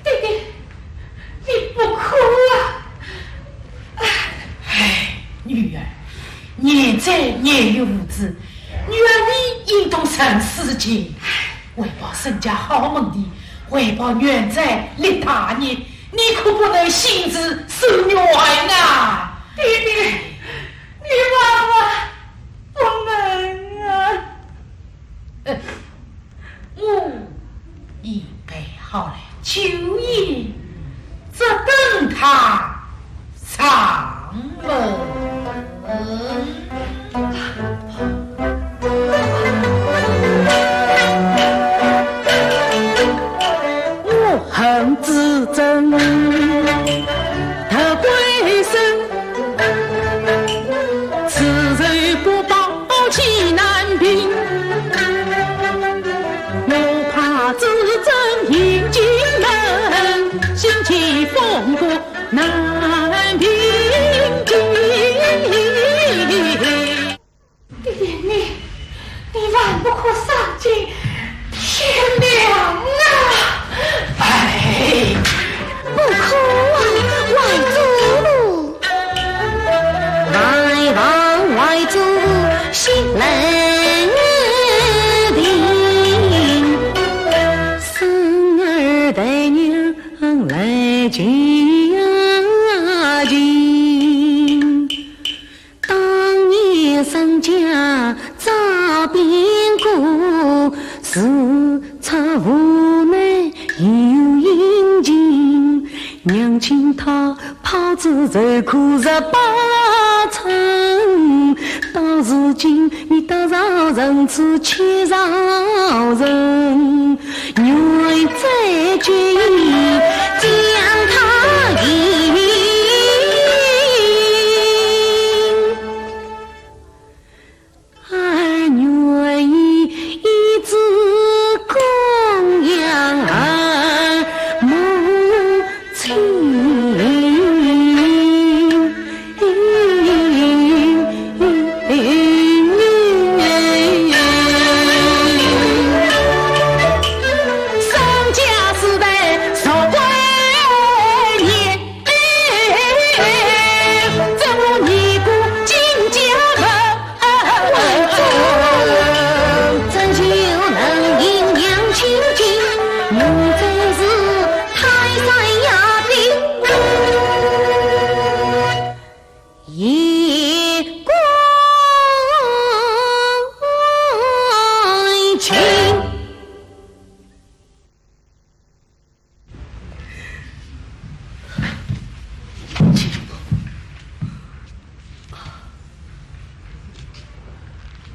爹爹，你不哭啊？唉，女儿，念在年幼无知，女儿你应当省思情，为报沈家好门第，为报元帅立大业，你可不能心慈手软啊！爹爹，你万万不能啊！呃，我 已备好了酒宴，只等他上门。我恨之深，特归身。 此仇不报，其难平。我怕至尊引进门，心起风波难平静。爹爹，你，你万不可伤心，天亮啊！哎，不哭啊，外祖母。 万望外祖心冷定，孙儿待娘来求情。当年沈家遭变故，事出无奈又应情，娘亲她 怕子受苦十八春，到如今你得饶人处且饶人，愿再见将他迎。儿愿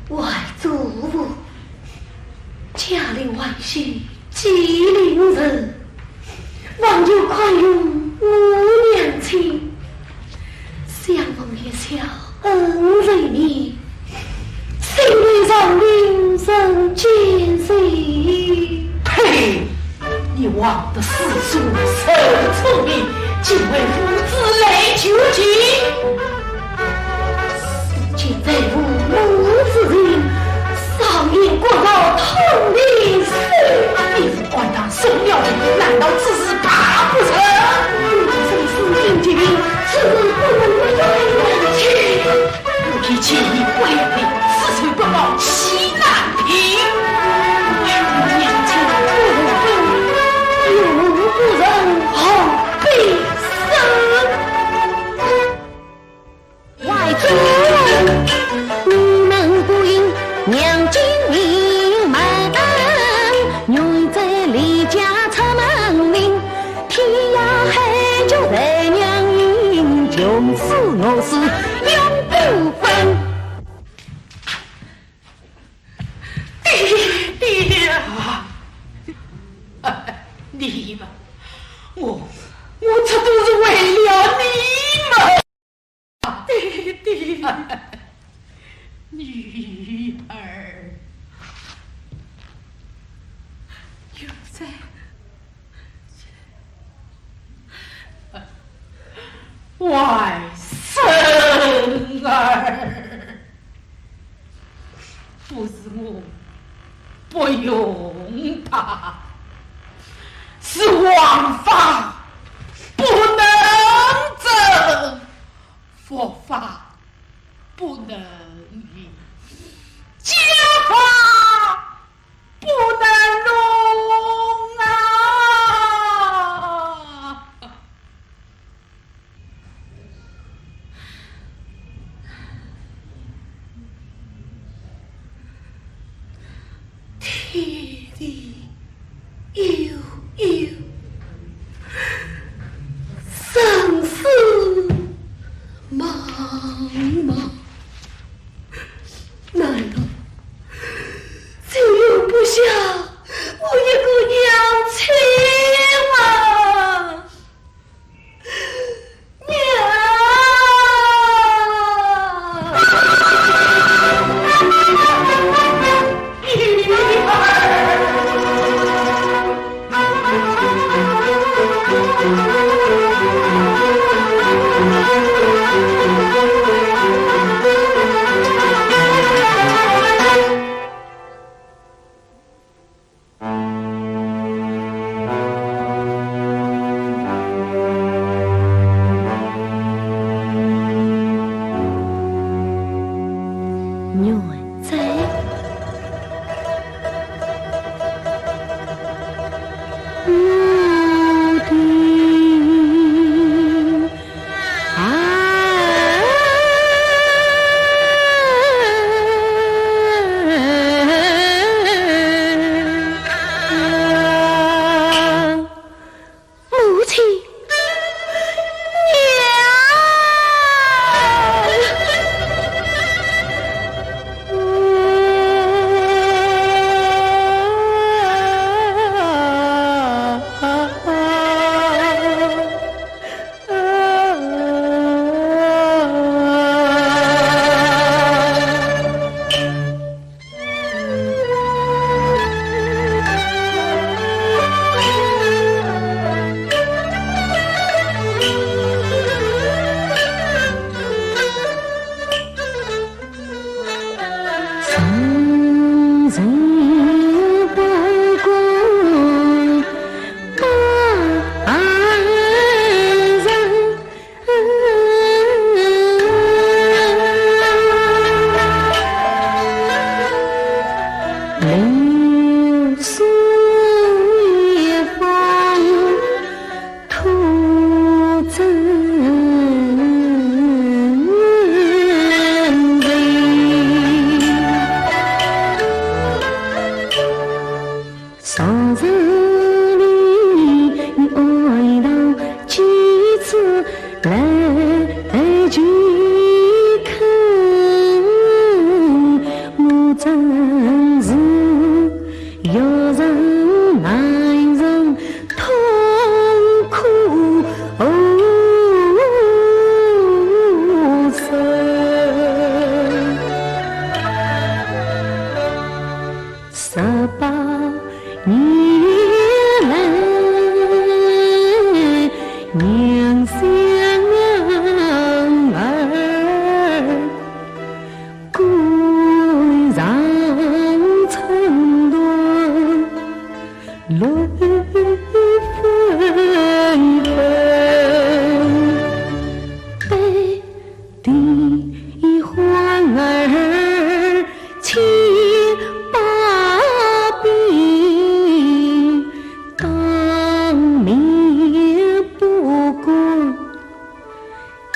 外祖父，家里还需寄灵人，望求宽容我娘亲，相逢一笑恩仇灭，心为丈人人间事。呸！ 你枉得世祖受宠命，竟为父子来求情。世间再无母之情，少年国少通天书。你是官场送了情，难道只是怕不成？你这是心机灵，只是不能不在一起。 我已见你不了的，此仇不报岂难平？娘亲不能分，有不仁何必生？外祖父，你能不应娘亲隐瞒，女儿在离家出门名，天涯海角待娘亲，从此我是永不分。 爹爹啊，你们，我，我这都是为了你们。爹爹，女儿，有罪。 外孙儿，不是我不容他，是王法不能正，佛法不能依，家法 不能容啊！天地悠悠，生死茫茫。 难道只容不下我一个娘亲吗？娘！母亲，娘！娘来娘相儿，归上春团乱纷纷。悲 啼欢儿千百遍，当面不敢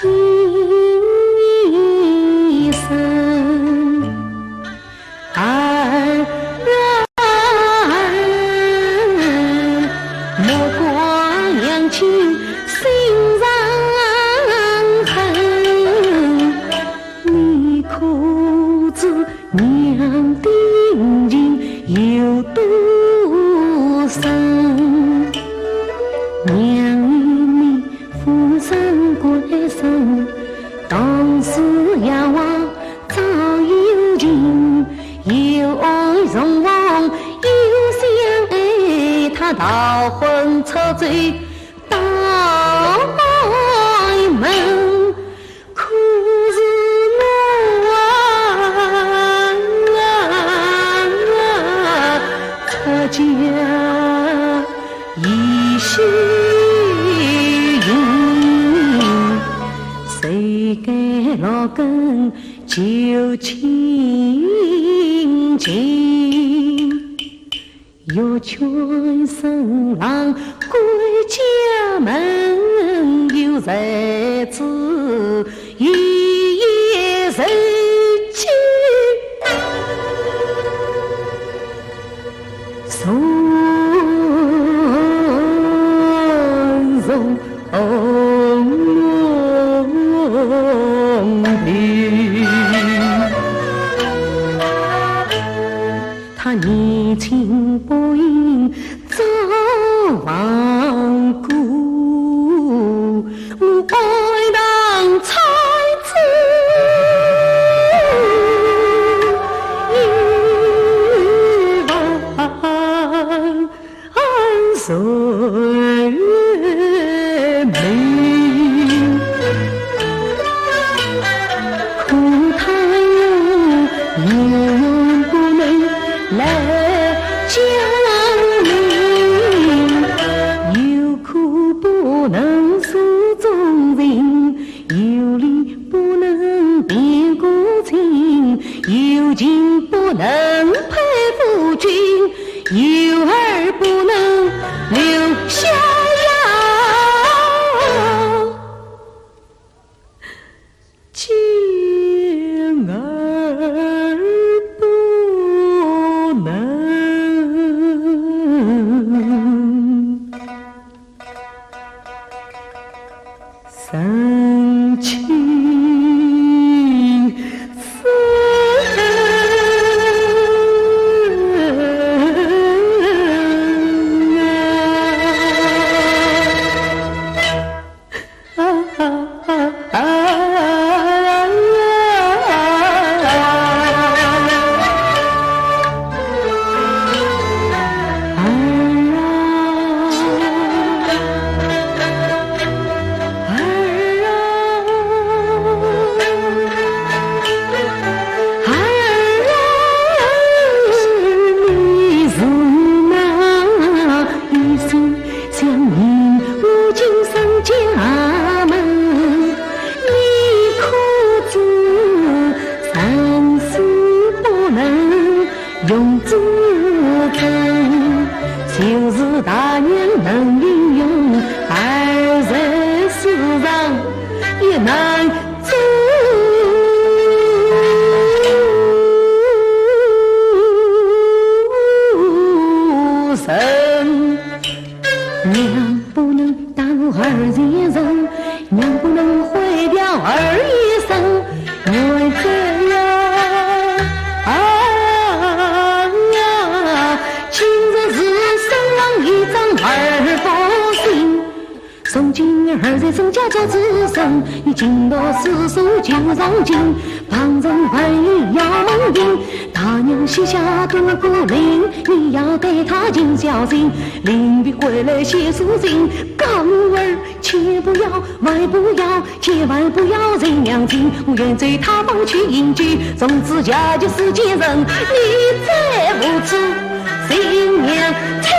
应一声。儿啊儿，莫怪娘亲心上恨。 你可知娘的情有多深？娘与你夫人归身，当时夜话早有情，又爱重逢又相爱，他逃婚出走到外门。 可是我啊，出家已修行，谁敢落根旧情情？ 欲劝新郎归家门，又在此一夜成亲。重重 他年轻不幸早亡故，我哀悼才子已亡。 谁明？可叹我有缘不能来交名，有苦不能诉衷情，有理不能辩故情，有情不能配夫君。 有儿不能留逍遥，见儿不能 成亲事。儿啊，儿啊，你是哪一生相迎我今生家门？你可知生死不能 用子证，就是大娘能英雄，儿在世上也难做人。 娘不能耽误儿前程，娘不能毁掉儿一生。我这呀，啊呀，今日是生了一张二夫心。从今儿在沈家做子孙，你尽到世事就上进，旁人还要门庭。大娘膝下多个令，你要对她尽孝心。临别回来写书信，告诉儿千不要，万不要，千万不要认娘亲。我远走他方去隐居，从此家绝世间人，你再无知新娘亲。